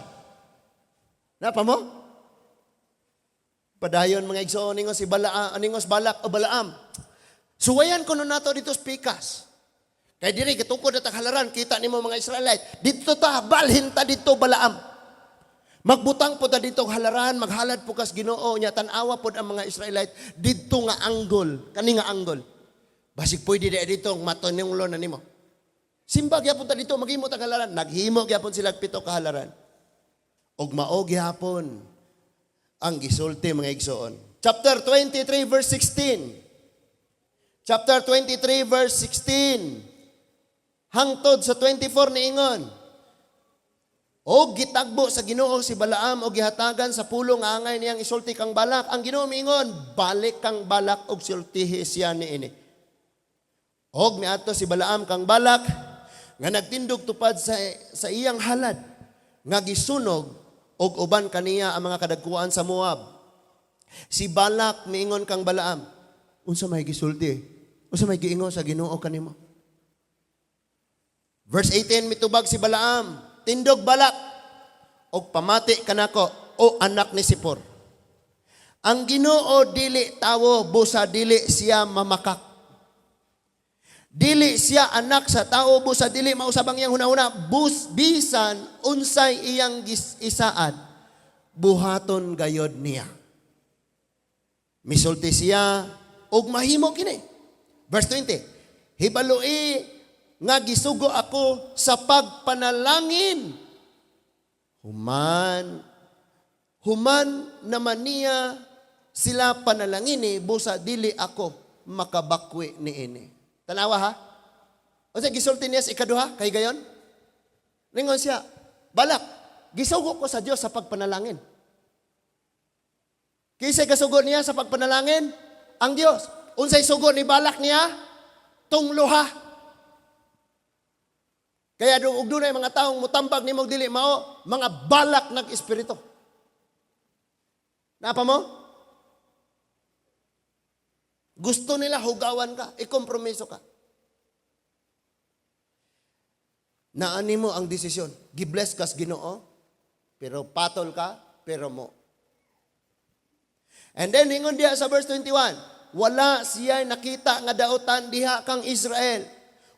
Napa mo? Padayon, mga igsoon, ningon si Balaam, ningos Balak o Balaam, "Suwayan kuno nato dito sa pikas. Kay diri gitukod na halaran, kita nimo mga Israelite. Dito ta, balhin ta dito, Balaam. Magbutang po ta dito og halaran, maghalad po kas Ginoo nya tan-awa pod ang mga Israelite didto nga angle, kani nga angle. Basig pwede di dito matunonglo na nimo. Simba gyapon ta dito, maghimo ta halaran." Naghimo gyapon sila pito ka halaran. Og mao gyapon ang gisulti, mga igsoon. Chapter 23 verse 16. Chapter 23 verse 16. Hangtod sa 24, niingon. Og gitagbo sa Ginoo si Balaam og gihatagan sa pulong nga angay niyang isulti kang Balak. Ang Ginoo miingon, "Balik kang Balak og sultihi siya niini." Og miadto si Balaam kang Balak nga nagtindog tupad sa iyang halad nga gisunog og uban kaniya ang mga kadagkuan sa Moab. Si Balak miingon kang Balaam, "Unsa may gisulti? Unsa may giingon sa Ginoo kanimo?" Verse 18, mitubag si Balaam, "Tindog, Balak, og pamati kanako, o anak ni Sipor. Ang Ginoo dili tawo, busa dili siya mamakak. Dili siya anak sa tao, busa dili mausab ang iyang hunahuna, bus bisan unsay iyang isaad, buhaton gayod niya. Misulti siya og mahimo kini." Verse 20, "Hibaloi nga gisugo ako sa pagpanalangin. Human naman niya sila panalangini, busa dili ako makabakwi niini." Tanawa ha? O sa gisulti niya sa ikaduha, kay gayon? Ningon siya, "Balak, gisugo ko sa Dios sa pagpanalangin." Kinsay kasugo niya sa pagpanalangin? Ang Dios. Unsay sugo ni Balak niya? Tungloha. Kaya og dunay mga taong mutambag nimo dili mao, mga balak nag espiritu. Napa mo? Gusto nila hugawan ka, ikompromiso ka. Naani mo ang desisyon. Gibless kas Ginoo, pero patol ka, pero mo. And then ingon diha sa verse 21, wala siya nakita nga daotan diha kang Israel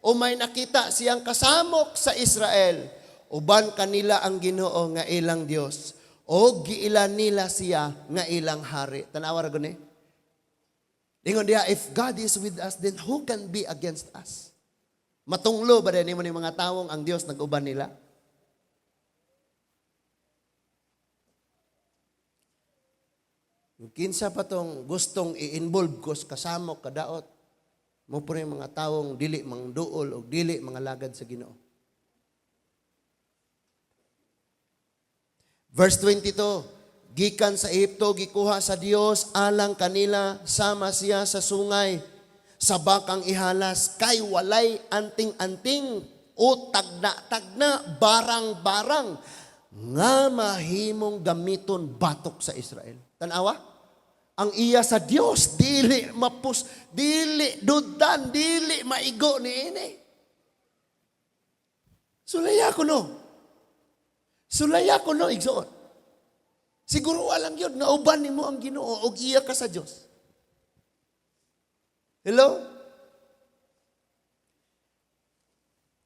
o may nakita siyang kasamok sa Israel. Uban kanila ang Ginoo nga ilang Dios o giila nila siya nga ilang hari. Tanawa ra guni. Ingon diha, if God is with us, then who can be against us? Matunglo ba din nimo ni mga tawong ang Dios nag-uban nila? Kinsa pa tong gustong i-involve ko sa kasamok kadaot, mo po yung mga tawong dili mang duol o dili mga lagad sa Ginoo. Verse 22, gikan sa Ehipto gikuha sa Dios alang kanila sama siya sa sungay sa bakang ihalas kay walay anting-anting o tagna-tagna, barang-barang nga mahimong gamiton batok sa Israel. Tanawa? Ang iya sa Dios dili mapus, dili dudan, dili maigo ni ini. Sulaya ko no. Sulaya ko no, igsoon. Siguro alang yun, nga uban nimo ang Ginoo og iya ka sa Dios. Hello?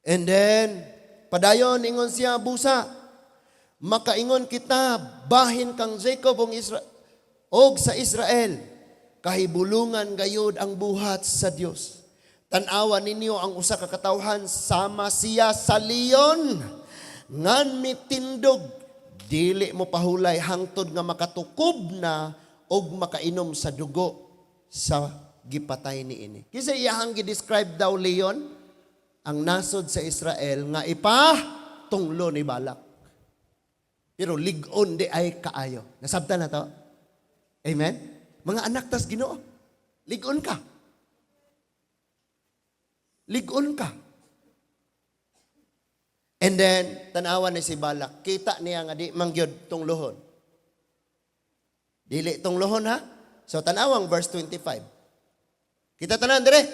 And then, padayon, ingon siya, busa, makaingon kita, bahin kang Jacob og og sa Israel, kahibulungan gayud ang buhat sa Dios. Tan-awa ninyo ang usa ka katawhan sama siya sa leon, ngan mitindog, dili mo pahulay hangtod nga makatukob na og makainom sa dugo sa gipatay ni ini. Kinsa iyahang gi-describe daw leon? Ang nasod sa Israel nga ipa tunglo ni Balak. Pero lig-on di ay kaayo. Nasabtan na to? Amen? Mga anak tas Ginoo, lig-on ka. Lig-on ka. And then, tanawan ni si Balak. Kita niya nga di mangyod tunglohon. Dili tunglohon ha? So, tanawang verse 25. Kita tanan dire.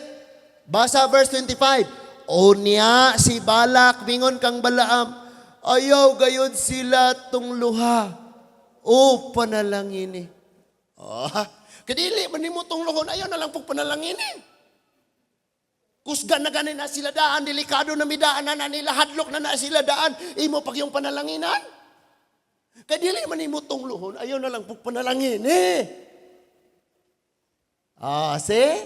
Basa verse 25. Unya si Balak mingon kang Balaam, "Ayaw gayud sila tungluha. O panalangini." Oh, kadili man nimo tunglohon, ayaw na lang pug panalangini. Kusgan na gani na sila daan, delikado na midaan na, na nila, hadlok na na sila daan, imo pag yung panalanginan. Kay dili man nimo tunglohon, ayaw na lang pug panalangini. Ah, see?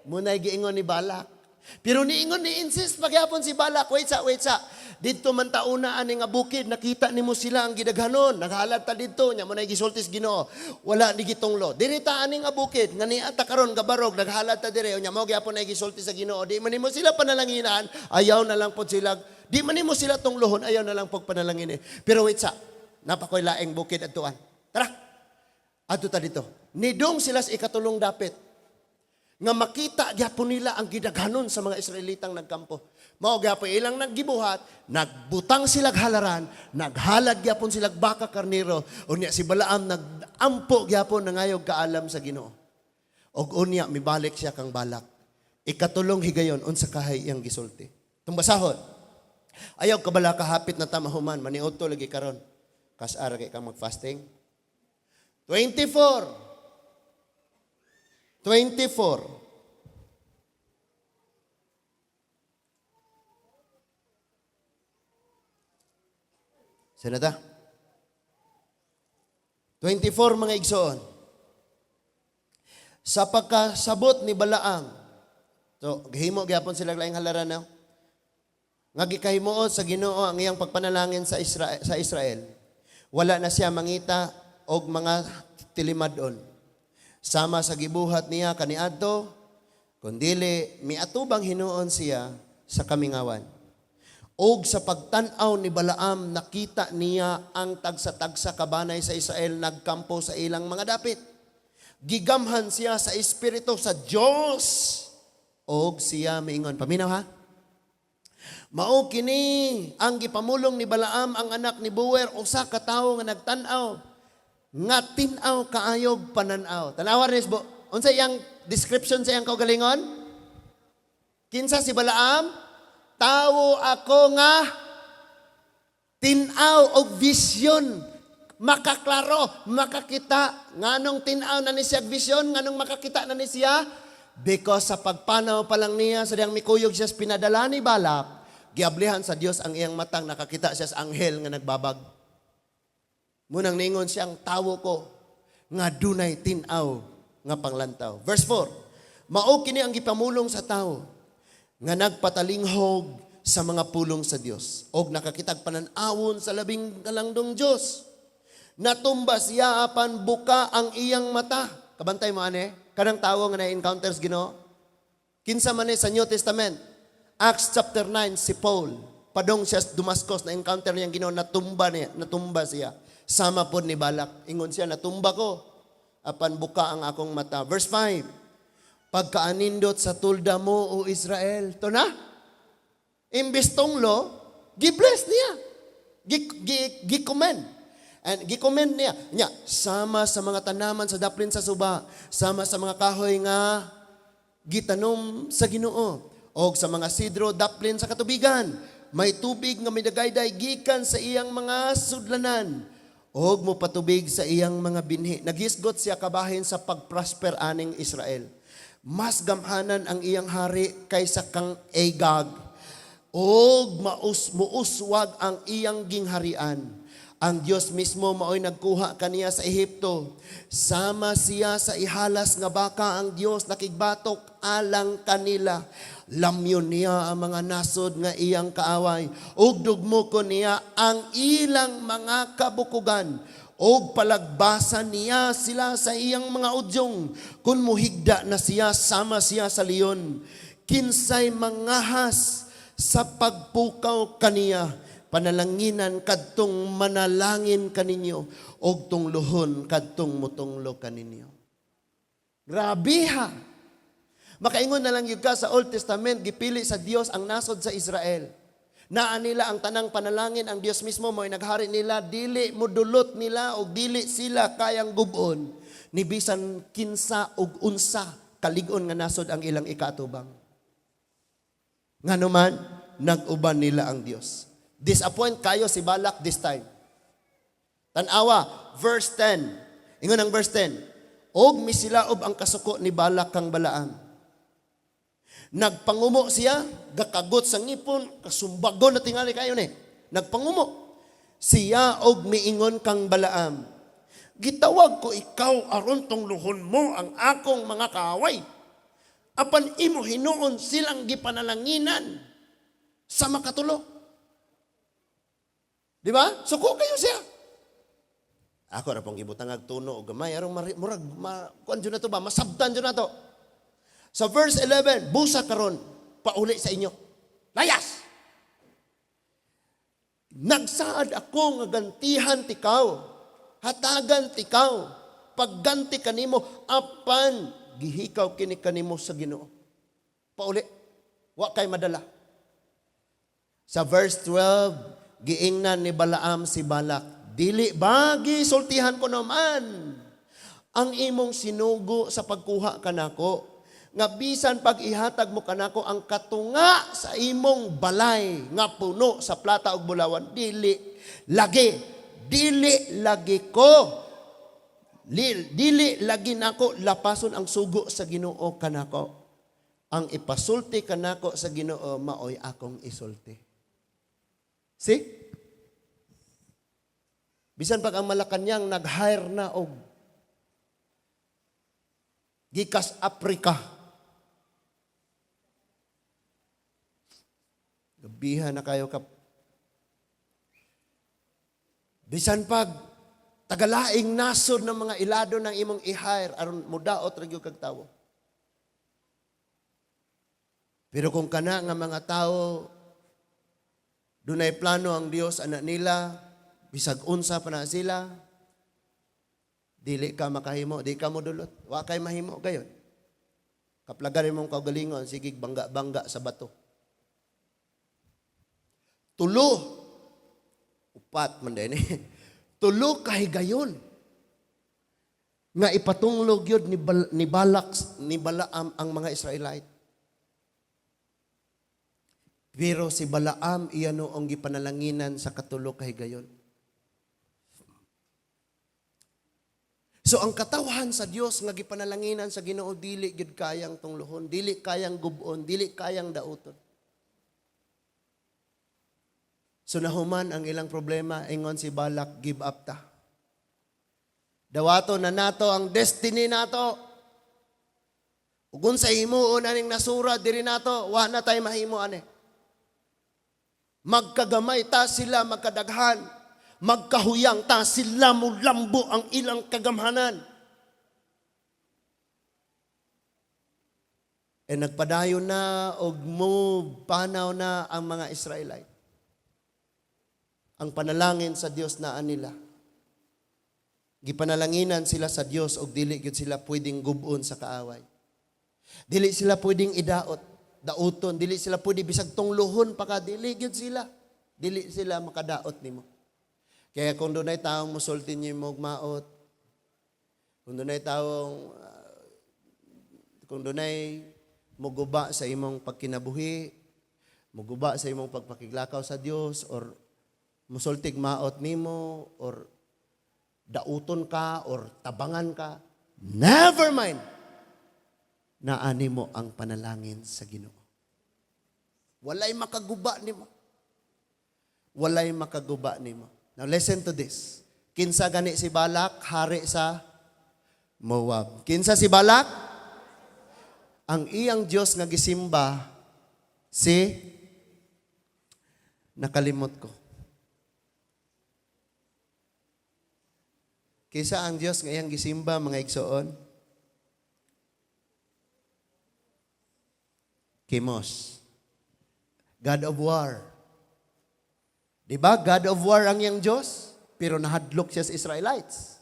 Muna'y giingon ni Balak. Pero niingon ni insist pagyapon si Balak, "Wait sa, wait sa. Didto man tauna ani nga bukid, nakita nimo sila ang gidaghanon, naghalad ta didto, nya mo na gisultis Ginoo. Wala ni gitunglo. Diri ta ani nga bukid, nga niya ta karon gabarog, naghalad ta dire, nya mo gyapon na gisulti sa Ginoo. Di man nimo sila panalanginan, ayaw na lang pod sila. Di man nimo sila tunglohon, ayaw na lang pag panalangin." Pero wait sa, napakoy laing bukid adtuan. Tara. Adto ta dito. Nidong sila sa ikatulong dapit nga makita gyapon nila ang gidaghanon sa mga Israelitang nagkampo. Mao gyapon ilang naggibuhat, nagbutang sila halaran, naghalad gyapon sila baka, karnero. Unya si Balaam nagampo gyapon, nangayog kaalam sa Ginoo. Og unya mibalik siya kang Balak. Ikatulong higayon, unsa kahay iyang gisulti? Tung basahon. Ayaw kabala kahapit na ta mahuman, maniudto lagi karon. Kasara kay kang mag-fasting. 24. 24. Senata? 24, mga igsoon. Sa pagkasabot ni Balaam, so, gihimo gyapon sila laing halaran na, nga gikahimuot sa Ginoo ang iyang pagpanalangin sa Israel. Wala na siya mangita og mga tilimad-on. Sama sa gibuhat niya kaniadto, kundili miatubang hinuon siya sa kamingawan. Og sa pagtan-aw ni Balaam, nakita niya ang tagsa-tagsa kabanay sa Israel nagkampo sa ilang mga dapit. Gigamhan siya sa espiritu sa Dios. Og siya miingon. Paminaw ha? Mao kini ang gipamulong ni Balaam ang anak ni Beor, usa ka tawo nga nagtan-aw nga tin-aw kaayog panan-aw. Tanawa ris bo. Unsa iyang description sa iyang kaugalingon? Kinsa si Balaam? Tawo ako nga tin-aw og vision. Makaklaro, makakita. Nganong tin-aw na ni siya vision? Nganong makakita na ni siya? Because sa pagpanaw pa lang niya, sa diyang mikuyog siya sa pinadala ni Balak, giablihan sa Dios ang iyang matang, nakakita siya sa anghel nga nagbabag. Munang ningon siyang tawo ko nga dunay tin-aw nga panglantaw. Verse 4. Mao kini ang gipamulong sa tawo nga nagpatalinghog sa mga pulong sa Dios og nakakitag panan-awon sa labing galandong Dios. Natumba siya apan buka ang iyang mata. Kabantay mo ane, kanang tawo nga na-encounter sa Ginoo. Kinsa man ni sa New Testament? Acts chapter 9, si Paul. Padong siya sa Damascus, na-encounter niya ang Ginoo, natumba niya, natumba siya. Sama pod ni Balak. Ingon siya, "Natumba ko apan buka ang akong mata." Verse 5. Pagkaanindot sa tulda mo, O Israel. To na. Imbis tunglo, gi-bless niya. Gi-commend. And gi-commend niya. Nya, sama sa mga tanaman sa daplin sa suba, sama sa mga kahoy nga gitanom sa Ginoo, og sa mga sidro daplin sa katubigan, may tubig nga midagayday gikan sa iyang mga sudlanan og mopatubig sa iyang mga binhi. Naghisgot siya kabahin sa pagprosper aning Israel. Mas gamhanan ang iyang hari kaysa kang Agag og maus muuswag ang iyang gingharian. Ang Dios mismo maoy nagkuha kaniya sa Ehipto. Sama siya sa ihalas nga baka, ang Dios nakigbatok alang kanila. Lamyon niya ang mga nasod nga iyang kaaway. Ug dugmoko niya ang ilang mga kabukugan. Og palagbasa niya sila sa iyang mga udyong. Kung muhigda na siya, sama siya sa leon. Kinsay mangahas sa pagpukaw kaniya? Panalanginan kadtong manalangin kaninyo og tungluhon kadtong mutunglo kaninyo. Grabe ha. Makaingon na lang yun ka sa Old Testament, gipili sa Dios ang nasod sa Israel. Naa nila ang tanang panalangin, ang Dios mismo mo'y naghari nila, dili mudulot nila og dili sila kayang gubon ni bisan kinsa og unsa kalig-on nga nasod ang ilang ikatubang. Ngano man, nag-uban nila ang Dios. Disappoint kayo si Balak this time. Tanawa, verse 10. Ingon ang verse 10. Og misilaob ang kasuko ni Balak kang Balaam. Nagpangumo siya, gakagot sa ngipon, kasumbagon na tingali kayo ni. Nagpangumo. Siya og miingon kang Balaam. Gitawag ko ikaw aron tungluhon mo ang akong mga kaaway. Apan imo hinuon silang gipanalanginan sa makatulo. Di ba? Suko kayo siya. Ako ra pong gibutangag tuno og gamay aron murag ma, kuan jud na to ba, masabtan jud na to. Sa verse 11, busa karon pauli sa inyo. Layas! Nagsaad ako nga gantihan tikaw. Hatagan tikaw. Pagganti kanimo apan gihikaw kini kanimo sa Ginoo. Pauli. Wa kay madala. Sa verse 12, giingnan ni Balaam si Balak, "Dili ba gisultihan ko naman ang imong sinugo sa pagkuha kanako nga bisan pag ihatag mo kanako ang katunga sa imong balay nga puno sa plata ug bulawan, dili lagi ko dili lagi nako lapason ang sugo sa Ginoo kanako. Ang ipasulti kanako sa Ginoo maoy akong isulti." See? Bisan pag ang Malacanang nag-hire na og gikas Africa. Gabihan na kayo kap. Bisan pag tagalaing nasod ng mga ilado ng imong i-hire aron mudaot ra gyud kag tawo. Pero kung kana nga mga tao dunay plano ang Dios ana nila, bisag unsa pa na sila, dili ka makahimo, di ka modulot, wa kay mahimo gayon. Kaplagan imong kaugalingon, sige bangga-bangga sa bato. Tulo, upat man din eh. Tulo kahigayon nga ipatunglog yun ni Balak, ni Balaam ang mga Israelite. Pero si Balaam iya noong gipanalanginan sa katulo kahigayon. So ang katawhan sa Dios nga gipanalanginan sa Ginoo dili gyud kayang tunglohon, dili kayang gubon, dili kayang dauton. So nahuman ang ilang problema, ingon si Balak, "Give up ta. Dawato na nato ang destiny nato. Ug unsa himuon aning nasura diri nato, wa na tay mahimo ani. Magkagamay ta, sila magkadaghan. Magkahuyang ta, sila mulambo ang ilang kagamhanan." E nagpadayon na og move panaw na ang mga Israelite. Ang panalangin sa Dios naa nila. Gipanalanginan sila sa Dios og dili gyud sila pwedeng gubon sa kaaway. Dili sila pwedeng idaot, dauton, dili sila pwede bisag tungluhon pa ka, dili gyud sila. Dili sila makadaot nimo. Kaya kung dunay taong musulti nimo og maot, kung dunay muguba sa imong pagkinabuhi, muguba sa imong pagpakiglakaw sa Dios, or musultig maot nimo, or dauton ka, or tabangan ka, never mind. Naani mo ang panalangin sa Ginoo. Walay makaguba nimo. Walay makaguba nimo. Now listen to this. Kinsa gani si Balak? Hari sa Moab. Kinsa si Balak? Ang iyang Diyos nga gisimba si, nakalimot ko. Kinsa ang Dios nga iyang gisimba, mga igsoon? Kemos. God of war. Di ba? God of war ang iyang Diyos, pero nahadlok siya sa Israelites.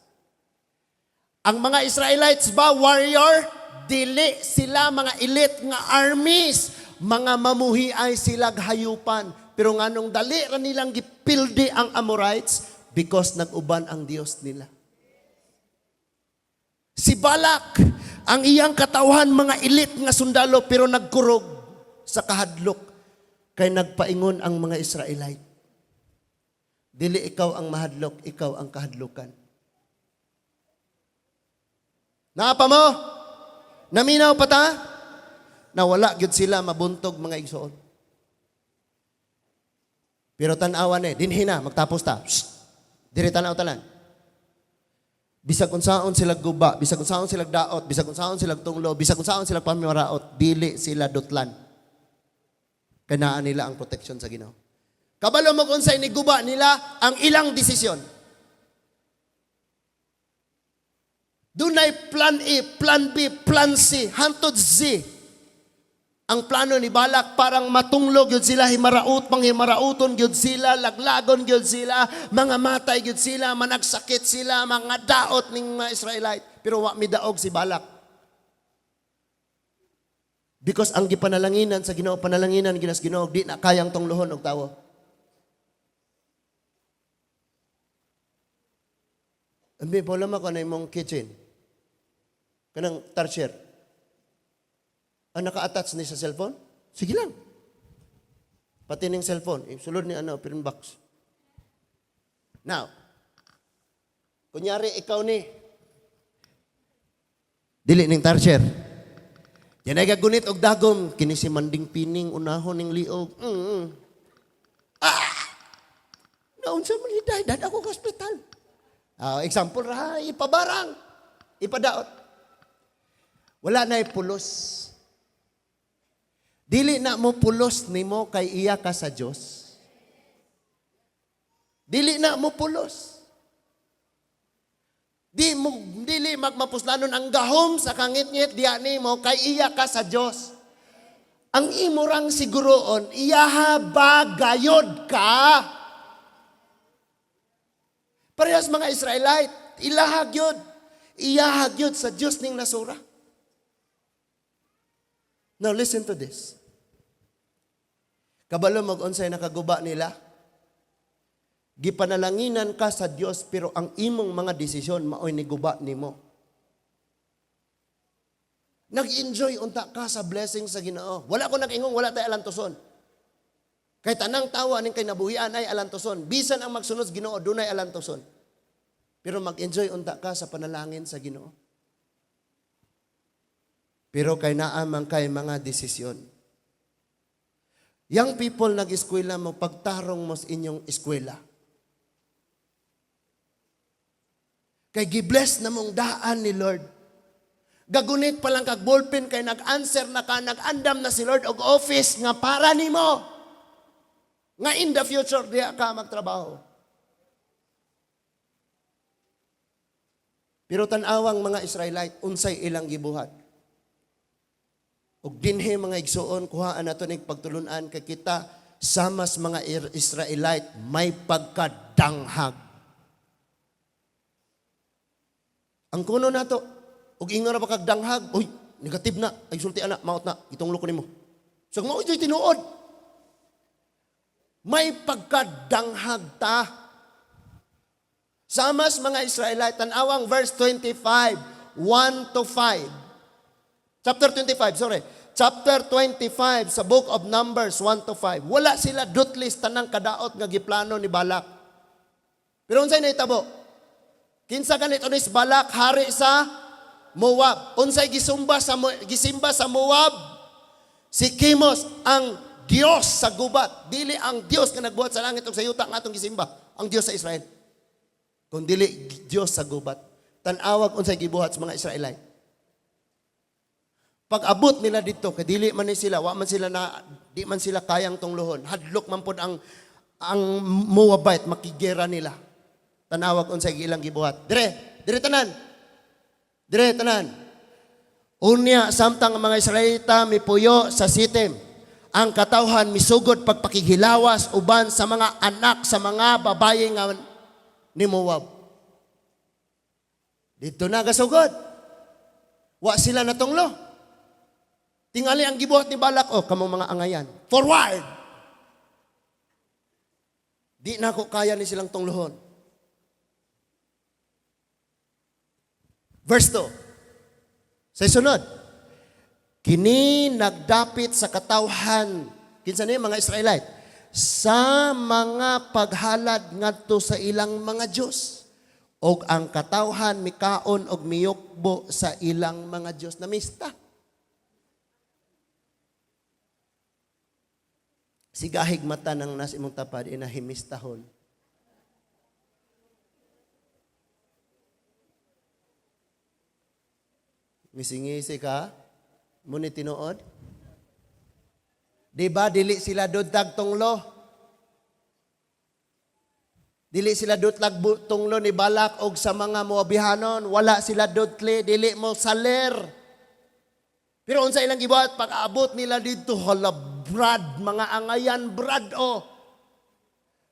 Ang mga Israelites ba, warrior? Dili sila mga elite nga armies. Mga mamuhiay sila hayupan. Pero nganong dali ra nilang gipildi ang Amorites? Because nag-uban ang Dios nila. Si Balak, ang iyang katawhan mga elite nga sundalo, pero nagkurog sa kahadlok kay nagpaingon ang mga Israelite. Dili ikaw ang mahadlok, ikaw ang kahadlokan. Naa pa mo? Naminaw pa ta? Nawala gyud sila mabuntog, mga igsoon. Pero tan-awan eh, dinhi na, magtapos ta. Shh! Diri tanaw tanan. Bisag unsaon sila guba, bisag unsaon sila daot, bisag unsaon sila tunglo, bisag unsaon sila pamiraot, dili sila dutlan. Kanaan nila ang protection sa Ginoo. Kabalo mo kung unsay ni guba nila? Ang ilang desisyon. Dunay plan A, plan B, plan C, hantod Z. Ang plano ni Balak parang matunglog yun sila, himaraot, pang himarauton yun sila, laglagon yun sila, mga matay yun sila, managsakit sila, mga daot ning mga Israelite. Pero wa midaog si Balak. Because ang gipanalanginan sa Ginoo, panalanginan ginas Ginoo, di na kayang tunglohon og tawo. Ambi, problema ko na imong kitchen. Kanang tarsier. Ang naka-attach ni sa cellphone? Sige lang. Pati ning cellphone. Eh, sulod ni ano, pin box. Now, kunyari ikaw ni, dili ning tarsier. Yan ay gagunit og dagom. Kini si Manding Pining, unahon ning liog. Ah! Naunsa man ni dad ako ka hospital. Ah, example ra, ipabarang, ipadaot. Wala na pulos. Dili na mo pulos nimo kay iya ka sa Dios. Dili na mo pulos. Di mo dili magmapuslanon ang gahom sa kangitngit diya nimo kay iya ka sa Dios. Ang imo rang siguroon, iyaha ba gayod ka? Parehas mga Israelite, ilahag yun. Iyahag yun sa Dios ning nasura. Now listen to this. Kabalo mag-unsay nakaguba nila? Gipanalanginan ka sa Dios pero ang imong mga desisyon maoy niguba nimo. Nag-enjoy unta ka sa blessing sa Ginoo. Wala ko nag-ingong wala tay alantuson. Kay tanang tawo aning kay nabuhian ay alantuson. Bisan ang magsunod sa Ginoo dunay alantuson. Pero mag-enjoy unta ka sa panalangin sa Ginoo. Pero kay naa man kay mga desisyon. Young people nag-eskwela mo, pagtarong mo sa inyong eskwela. Kay gibless na mong daan ni Lord. Gagunit pa lang kag ballpen kay nag-answer na ka, nag-andam na si Lord og office nga para nimo. Nga in the future diha ka magtrabaho. Pero tan-awang mga Israelite, unsay ilang gibuhat. Ug dinhi mga igsuon, kuhaan nato ning pagtulun-an kay kita samas mga Israelite may pagkadanghag. Ang kuno nato, ug ingon ra ba kag danghag, uy, negative na, ay sulti ana, maot na, itunglo ko nimo. So mao ito'y tinuod. May pagkadanghag ta. Samas mga Israelite, tan-awang verse 25, 1 to 5. Chapter 25, sorry. Chapter 25 sa book of Numbers 1 to 5. Wala sila dutlis tanang kadaot nga giplano ni Balak. Pero unsay nahitabo? Kinsa ganito ni Balak, hari sa Moab. Unsay gisimba sa Moab? Si Kemos, ang Dios sa gubat. Dili ang Dios nga nagbuhat sa langit ug sa yuta nga atong gisimba, ang Dios sa Israel. Kung dili Dios sa gubat. Tan-awag unsay gibuhat sa mga Israelite. Pag abot nila dito, kay dili man ni sila, wa man sila na, di man sila kayang tunglohon. Hadlok man pod ang Moabite makigera nila. Tanawag unsay ilang gibuhat. Dire. Dire tanan. Dire tanan. Unya samtang ang mga Israelita mipuyo sa Sitim, ang katawhan misugod pagpakighilawas uban sa mga anak sa mga babaye nga ni Moab. Dito na gasugod. Wa sila natunglo. Tingali ang gibuhat ni Balak, "Oh, kamong mga angayan. Forward! Di na ako kaya ni silang tunglohon." Verse 2. Sa sunod, kini nagdapit sa katawhan, kinsa ni mga Israelite, sa mga paghalad ngadto sa ilang mga Diyos. Og ang katawhan mikaon og miyukbo sa ilang mga Diyos. Namista. Sigahig mata ng nas imong tapad, inahimistahon. Ngisingisi ka? Muni tinuod? Di ba dili sila dudtag tunglo? Dili sila dutlag tunglo ni Balak og sa mga Moabihanon, wala sila dutli, dili mo saler. Pero unsa ilang gibuhat pag-abot nila didto, hala brad, mga angayan brad oh.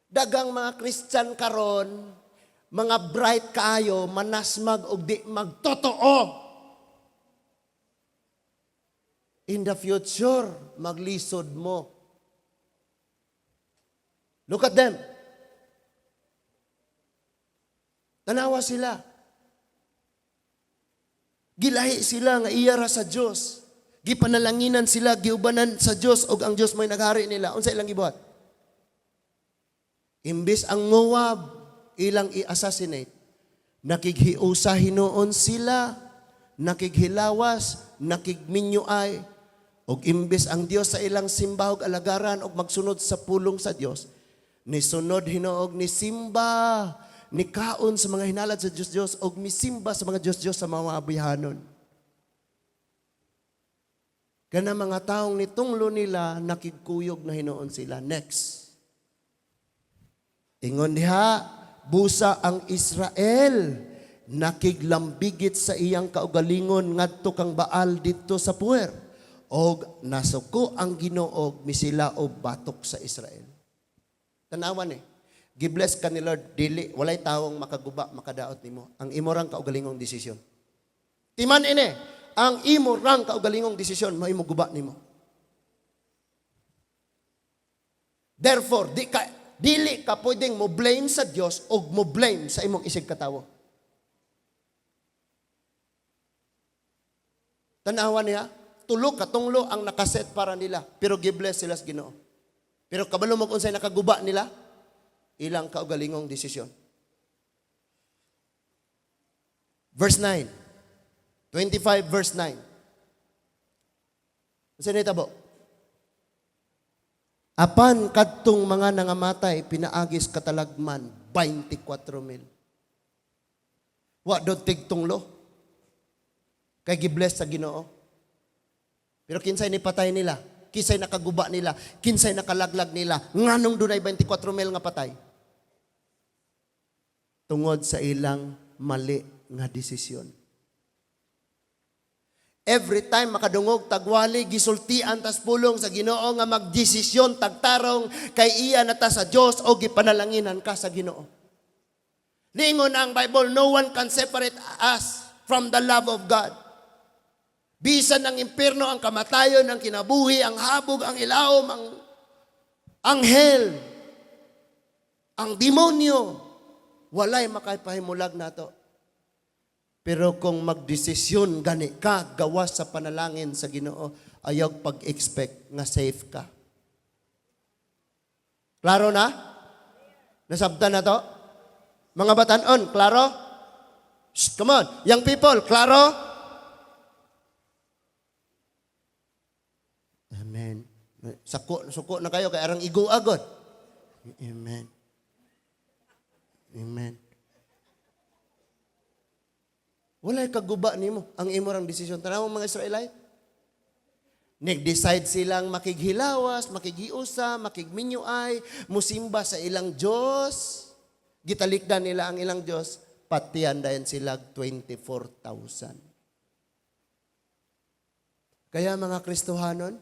Dagang mga Christian karon, mga bright kaayo, manasmag og di magtotoo. In the future, maglisod mo. Look at them. Tanawa sila. Gilahi sila nga iya ra sa Dios. Gipanalanginan sila, giubanan sa Dios og ang Dios may naghari nila. Unsa ilang gibuhat? Imbis ang Moab ilang i-assassinate, nakighiusa hinuon sila, nakighilawas, nakigminyuay, og imbis ang Dios sa ilang simba og alagaran og magsunod sa pulong sa Dios, nisunod hinuog ni simba, nikaon sa mga hinalad sa Dios-Dios og misimba sa mga Dios-Dios sa mga abihanon. Kana mga taong nitunglo nila, nakigkuyog na hinuon sila. Next. Ingon diha, busa ang Israel, nakiglambigit sa iyang kaugalingon ngadto kang Baal didto sa Peor. Og nasuko ang Ginoo misila og batok sa Israel. Tanawan eh. Gibless ka ni Lord, dili, walay tawong makaguba, makadaot nimo. Ang imo rang kaugalingong desisyon. Timan ini, ang imo rang kaugalingong desisyon, maimo guba nimo. Therefore, dili ka pwedeng mo blame sa Dios o mo blame sa imong isig katawo. Tanawan niya, tulo ka tunglo ang nakaset para nila, pero gibless sila sa Ginoo. Pero kabalo mo kung unsay nakaguba nila, ilang kaugalingong desisyon. Verse 9. 25 verse 9. Unsa nitabo? Apan kadtong mga nangamatay pinaagis katalagman 24,000. Wa do tigtunglo. Kay gibless sa Ginoo. Pero kinsay ni patay nila? Kinsay nakaguba nila? Kinsay nakalaglag nila? Nganong dunay 24,000 nga patay? Tungod sa ilang mali nga desisyon. Every time makadungog tagwali, gisultian tas pulong sa Ginoo nga magdesisyon tagtarong kay iya na ta sa Dios o gipanalanginan ka sa Ginoo. Ningon ang Bible, no one can separate us from the love of God. Bisan ang impierno, ang kamatayon, ang kinabuhi, ang habog, ang ilawom, ang anghel, ang demonyo, walay makapahimulag nato. Pero kung magdesisyon gani ka, gawas sa panalangin sa Ginoo, ayaw pag-expect nga safe ka. Klaro na? Nasabtan na to? Mga batanon, klaro? Shh, come on. Young people, klaro? Amen. Sako, suko na kayo, kay arang igo agad. Amen. Amen. Walay kaguba nimo ang imo rang desisyon. Tanaw mga Israelite. Nag-decide silang makighilawas, makighiusa, makigminyuay, musimba sa ilang Diyos. Gitalikdan nila ang ilang Diyos. Patian dayon sila 24,000. Kaya mga Kristohanon,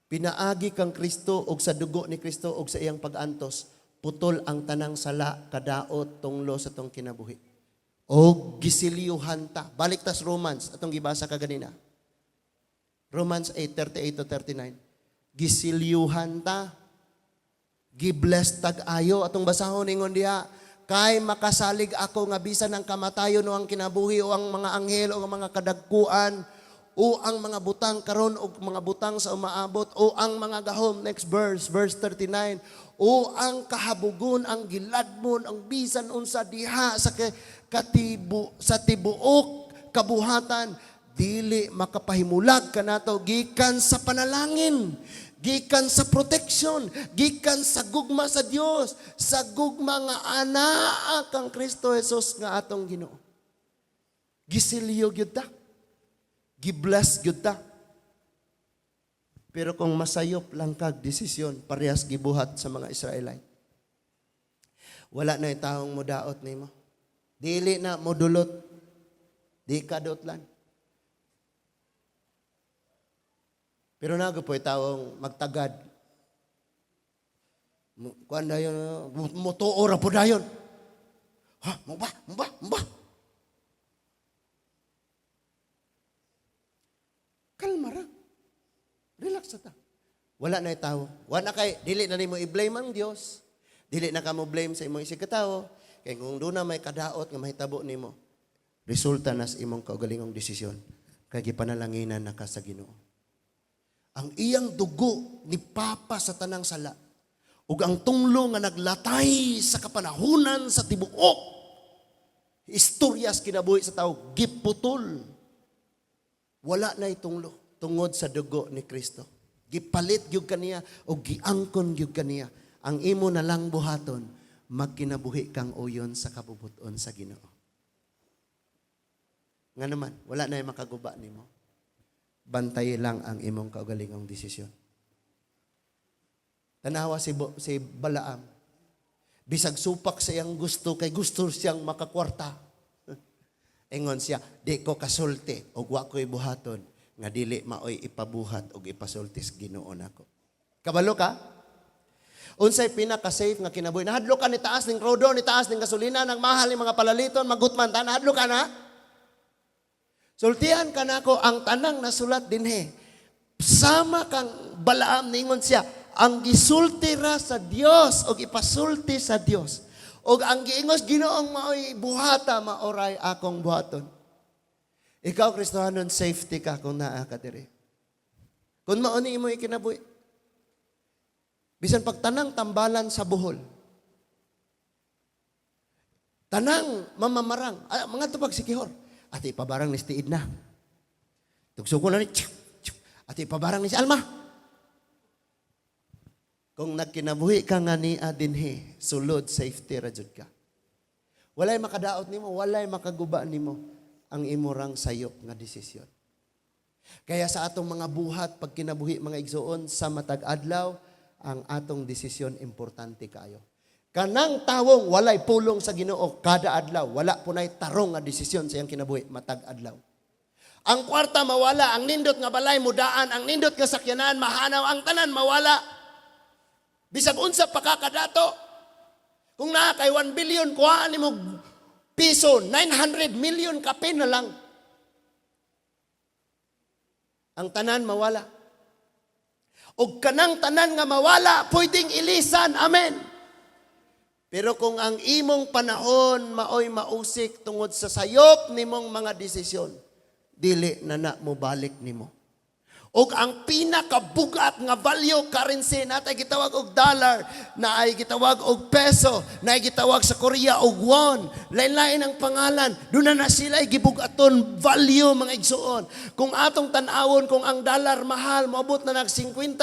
pinaagi kang Kristo og sa dugo ni Kristo og sa iyang pag-antos, putol ang tanang sala, kadaot, tunglo sa tong kinabuhi. O gisilyuhan ta. Balik tas Romans, atong gibasa kaganina. Romans 8:38 to 39. Gisilyuhan ta. Gibless tag ayo atong basahon. Ingon diha, "Kay makasalig ako nga bisan ang kamatayon o ang kinabuhi o ang mga anghel o ang mga kadagkuan o ang mga butang karon o mga butang sa umaabot o ang mga gahom," next verse, verse 39, "o ang kahabogon, ang giladmon, ang bisan unsa diha sa katibu sa tibuok kabuhatan, dili makapahimulag kanato gikan sa panalangin, gikan sa protection, gikan sa gugma sa Dios, sa gugma nga anaa kang Kristo Jesus nga atong Ginoo." Gisilyo gyud ta. Gibless gyud ta. Pero kung masayop lang kag desisyon, parehas gibuhat sa mga Israelite, wala na taong mudaot nimo. Dili na modulot. Di ka dotlan. Pero nago po taong magtagad. Kuan dayon, mutuo ra po dayon. Ha, mo ba? Mo ba? Mo ba? Kalma ra. Relax ta. Wala na tao. Wala kay dili na nimo i-blame ang Dios. Dili na ka mo blame sa imong isig katawo. Kay kung doon na may kadaot nga mahitabo nimo, resulta na sa imong kaugalingong desisyon. Kay gipanalanginan na ka sa Ginoo. Ang iyang dugo ni Papa sa tanang sala ug ang tunglo nga naglatay sa kapanahunan sa tibuok istoryas kinabuhi sa tao, giputol. Wala na itunglo tungod sa dugo ni Kristo. Gipalit gyud kaniya o giangkon gyud kaniya. Ang imo na lang buhaton, magkinabuhi kang uyon sa kabubuton sa Ginoo. Nga naman, wala na makaguba nimo. Bantay lang ang imong kaugalingong desisyon. Tanawa si Balaam. Bisag supak sa iyang gusto, kay gusto siyang makakwarta. Ingon siya, "Di ko kasulti og wa ko'y buhaton nga dili maoy ipabuhat og ipasulti sa Ginoo nako." Kabalo ka? Unsay pinaka-safe nga kinabuhi? Nahadlok ka ni taas ning krudo, ni taas ning gasolina, nang mahal ning mga palaliton, magutman ta, nahadlok ka na? Sultihan ka nako ang tanang nasulat dinhi. Sama kang Balaam, ningon siya, ang gisulti ra sa Dios og ipasulti sa Dios. Og ang giingos Ginoong maoy buhata, maoray akong buhaton. Ikaw, Kristohanon, safety ka kung naa ka diri. Kung mao ni imo ikinabuhi. Bisan pagtanang tambalan sa Bohol. Tanang mamamarang, mga tupag Siquijor. Ate ipabarang ni si Edna. Tugsuko na ni tsk, tsk. Ate ipabarang ni si Alma. Kung nagkinabuhi ka nga ni dinhi, sulod safety ra jud ka. Walay makadaot nimo, walay makaguba nimo ang imorang sayop nga desisyon. Kaya sa atong mga buhat pag kinabuhi, mga igsuon, sa matag adlaw, ang atong desisyon importante kayo. Kanang tawong walay pulong sa Ginoo kada adlaw, wala punay tarong nga desisyon sa iyang kinabuhi matag adlaw. Ang kwarta mawala, ang nindot nga balay mudaan, ang nindot nga sakyanan mahanaw, ang tanan mawala. Bisag unsa pa ka kadato. Kung naa kay 1 billion, kuhaan nimo piso, 900 million kapin na lang. Ang tanan mawala. Og kanang tanan nga mawala, pwedeng ilisan. Amen. Pero kung ang imong panahon maoy mausik tungod sa sayop nimong mga desisyon, dili na na mobalik nimo. Og ang pinakabugat nga value currency natay gitawag og dollar, na ay gitawag og peso, na ay gitawag sa Korea og won. Lain-lain ang pangalan. Doon na na sila ay gibugaton value, mga igsuon. Kung atong tan-awon, kung ang dollar mahal, moabot na nag 59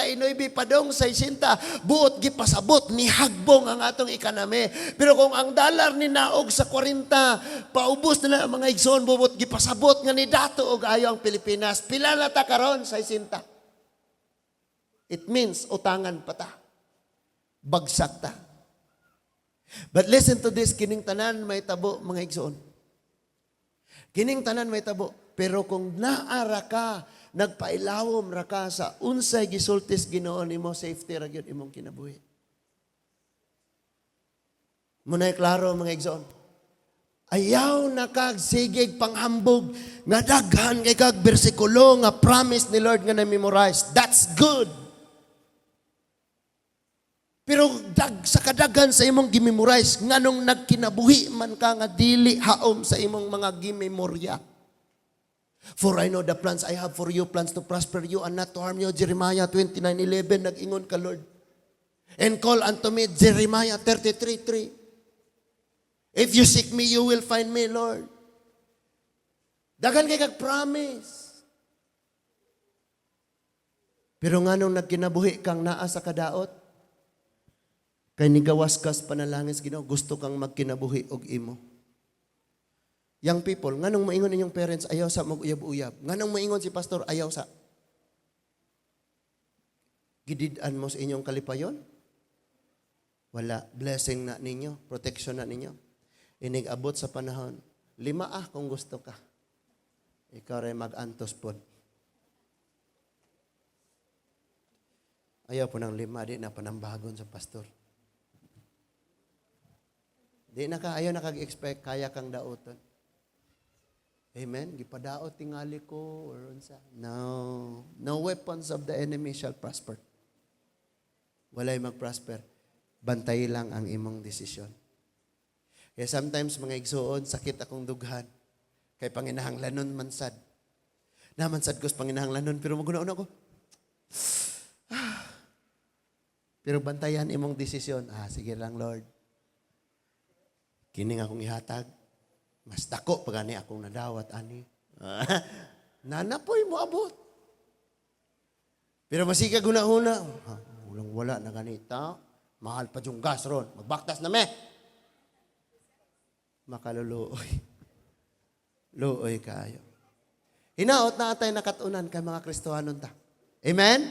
padong 60, buot gipasabot ni hagbong ang atong economy. Pero kung ang dollar ni naog sa 40, paubos na lang mga igsuon, buot gipasabot nga ni dato og ayo ang Pilipinas. Pila na ta karon? 60. It means utangan pa ta. Bagsak ta. But listen to this, kining tanan mahitabo, mga igsoon. Kining tanan mahitabo, pero kung naara ka, nagpailawom ra ka sa unsay gisultis Ginoo nimo, safety ra gyud imong kinabuhi. Muna'y klaro, mga igsoon. Ayaw na kag sigig panghambog nga daghan kay kag bersikulo nga promise ni Lord nga na-memorize. That's good. Pero dag sa kadaghan sa imong gimemorize, nganong nagkinabuhi man ka nga dili haom sa imong mga gimemorya? "For I know the plans I have for you, plans to prosper you and not to harm you." Jeremiah 29:11, nag-ingon ka, Lord. "And call unto me," Jeremiah 33:3. "If you seek me, you will find me," Lord. Daghan kay kag promise. Pero nganong nagkinabuhi kang naa sa kadaot? Kay nigawas kas panalangin sa Ginoo, gusto kang magkinabuhi og imo. Young people, nganong moingon inyong parents, "Ayaw sa mag-uyab-uyab"? Nganong moingon si pastor, "Ayaw sa"? Gidid-an mo sa inyong kalipayon? Wala. Blessing na ninyo. Protection na ninyo. Inig abot sa panahon, lima ah kung gusto ka. Ikaw rin mag-antos pod. Ayaw po ng lima, di na panambagon sa pastor. Di na ka, ayaw na kag-expect, kaya kang daoton. Amen? Gipadaot tingali ko or unsa. No. No weapons of the enemy shall prosper. Walay mag-prosper. Bantay lang ang imong desisyon. Kaya sometimes, mga igsuon, sakit akong dughan. Kay panginahanglanon man sad. Naman sad ko sa panginahanglanon, pero maguna-una ko. Ah. Pero bantayan imong desisyon. Ah, sige lang, Lord. Kini nga akong ihatag. Mas dako pa gani akong nadawat ani. Nanapoy mo abot. Pero masika guna-huna. Ha, walang wala na ganita. Mahal pa yung gas ron. Magbaktas na me. Makaluluoy. Luoy kayo. Hinaot na atay nakatunan kay mga Kristohanon ta. Amen?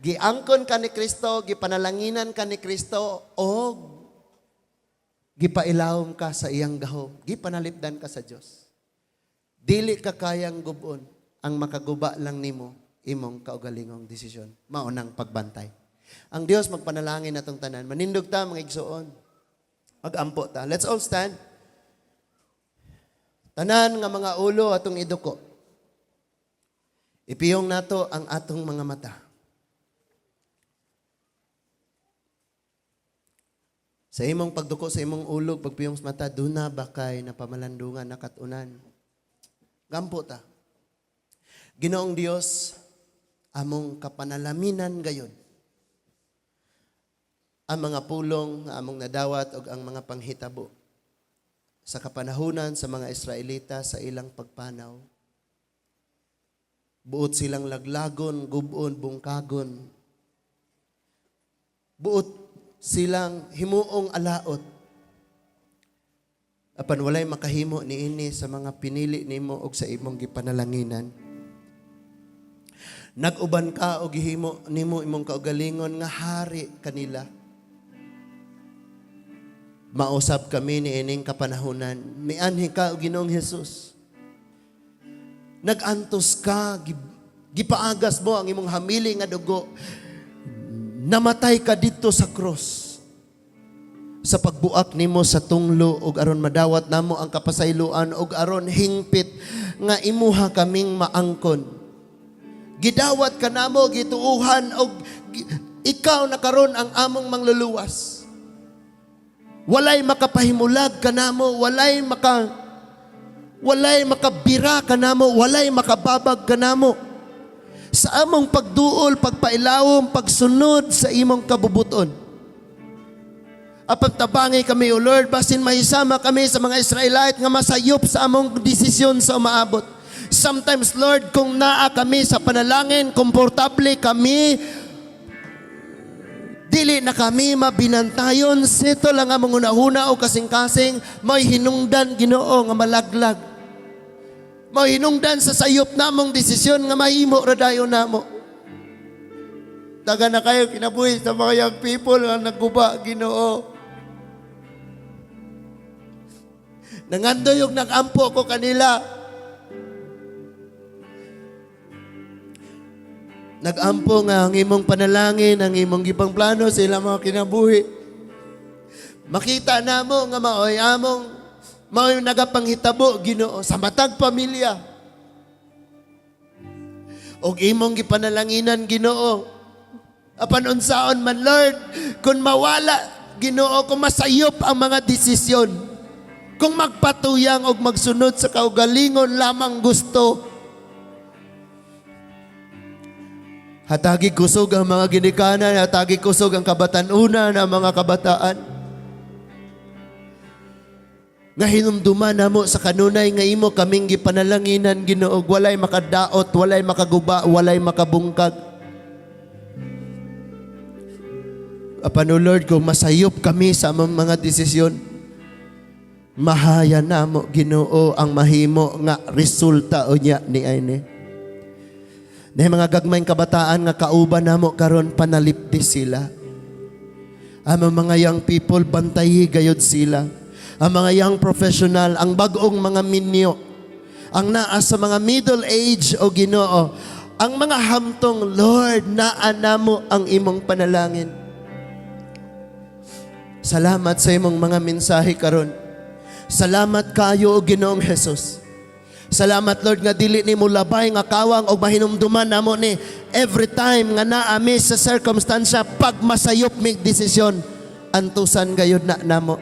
Giangkon ka ni Kristo, gipanalanginan ka ni Kristo, og gipailawom ka sa iyang gahom. Gipanalipdan ka sa Dios. Dili ka kayang gubon. Ang makaguba lang nimo, imong kaugalingong desisyon. Maunang pagbantay. Ang Dios magpanalangin atong tanan. Manindog ta, mga igsuon. Magampo ta. Let's all stand. Tanan nga mga ulo atong iduko. Ipiyong nato ang atong mga mata. Sa imong pagduko sa imong ulog, pagpiyong sa mata, duna ba kay napamalandungan, nakatunan? Gampo ta. Ginoong Dios, among kapanalaminan gayon. Ang mga pulong nga among nadawat og ang mga panghitabo sa kapanahunan sa mga Israelita sa ilang pagpanaw. Buot silang laglagon, gubon, bungkagon. Buot silang himuong alaot. Apan walay makahimo niini sa mga pinili nimo og sa imong gipanalanginan. Nag-uban ka og gihimo nimo imong kaugalingon nga hari kanila. Mausab kami niining kapanahunan. Mianhi ka, o Ginoong Hesus. Nag-antos ka, gipaagas mo ang imong hamili nga dugo. Namatay ka dito sa cross. Sa pagbuak nimo sa tunglo og aron madawat namo ang kapasayloan og aron hingpit nga imuha kaming maangkon. Gidawat ka namo, gituuhan og ikaw na karon ang among mangluluwas. Walay makapahimulag kanamo, walay makabira kanamo, walay makababag kanamo. Sa among pagduol, pagpailawom, pagsunod sa imong kabubuton. Apan tabangi kami, O Lord, basin mahisama kami sa mga Israelite nga masayop sa among desisyon sa umaabot. Sometimes, Lord, kung naa kami sa panalangin, komportable kami, dili na kami mabinantayon, settle lang among hunahuna o kasing-kasing, may hinungdan, Ginoo, nga malaglag. May hinungdan sa sayop namong desisyon nga mahimo ra dayon namo. Daga na kayo kinabuhi sa mga young people nga nagguba, Ginoo. Nangandoy og nagampo ko kanila. Nagampo nga ang imong panalangin, ang imong gipang plano sa ilang mga kinabuhi. Makita namo nga maoy among maoy nagapanghitabo, Ginoo, sa matag pamilya. Og imong gipanalanginan, Ginoo. Apan unsaon man, Lord, kung mawala, Ginoo, kung masayop ang mga desisyon, kung magpatuyang og magsunod sa kaugalingon lamang gusto, hatagi kusog ang mga ginikanan, hatagi kusog ang kabatan-unan, ang mga kabataan. Nga hinumduman namo sa kanunay nga imo kaming gipanalanginan, Ginoo, walay makadaot, walay makaguba, walay makabungkag. Apan, O Lord, kung masayop kami sa among mga desisyon, mahaya namo, Ginoo, ang mahimo nga resulta unya ni ini. Na mga gagmayng kabataan nga kauban namo karon, panalipdi sila. Ang mga young people, bantayi gayod sila. Ang mga young professional, ang bag-ong mga minyo, ang naa sa mga middle age, o Ginoo, ang mga hamtong, Lord, naa namo ang imong panalangin. Salamat sa imong mga mensahe karon. Salamat kayo, o Ginoong Jesus. Salamat, Lord, nga dili nimo labay nga kawang og mahinumduman namo ni every time nga naa mi sa circumstansya pag masayop mig desisyon, antusan gayud na namo.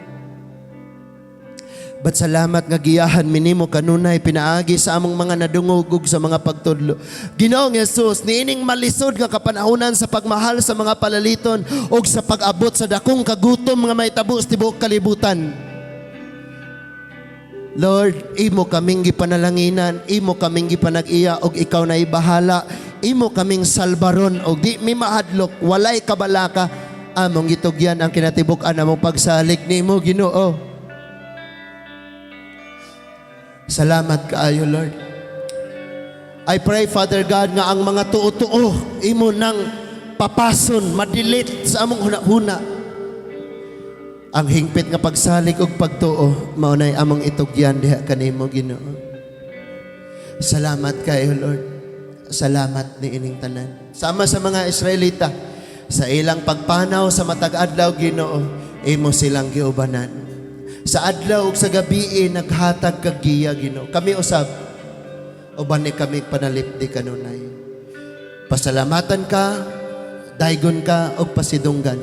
But salamat nga giyahan mi nimo kanunay pinaagi sa among mga nadungog ug sa mga pagtudlo. Ginoong Jesus, niining malisod nga kapanahonan sa pagmahal sa mga palaliton ug sa pag-abot sa dakong kagutom nga mahitabo sa tibuok kalibutan. Lord, imo kaming gipanalanginan, imo kaming gipanag-iya og ikaw na bahala, imo kaming salbaron og di mi mahadlok, walay kabalaka, among gitugyan ang kinatibuk-an among pagsalig nimo, Ginoo. Salamat kaayo, Lord. I pray, Father God, nga ang mga tuo-tuo imo nang papason, ma-delete sa among huna-huna. Ang hingpit nga pagsalig og pagtuo, mao nay among itugyan diha kanimo, Ginoo. Salamat kayo, Lord. Salamat ni ining tanan. Sama sa mga Israelita, sa ilang pagpanaw sa matag adlaw, Ginoo, imo silang giubanan. Sa adlaw ug sa gabi naghatag kag giya, Ginoo. Kami usab uban ni kami panalipdi kanunay. Pasalamatan ka, daygon ka ug pasidunggan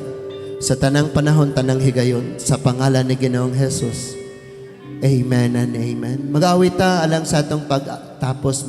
sa tanang panahon, tanang higayon, sa pangalan ni Ginoong Jesus. Amen and amen. Mag-awit ta alang sa atong pagtapos.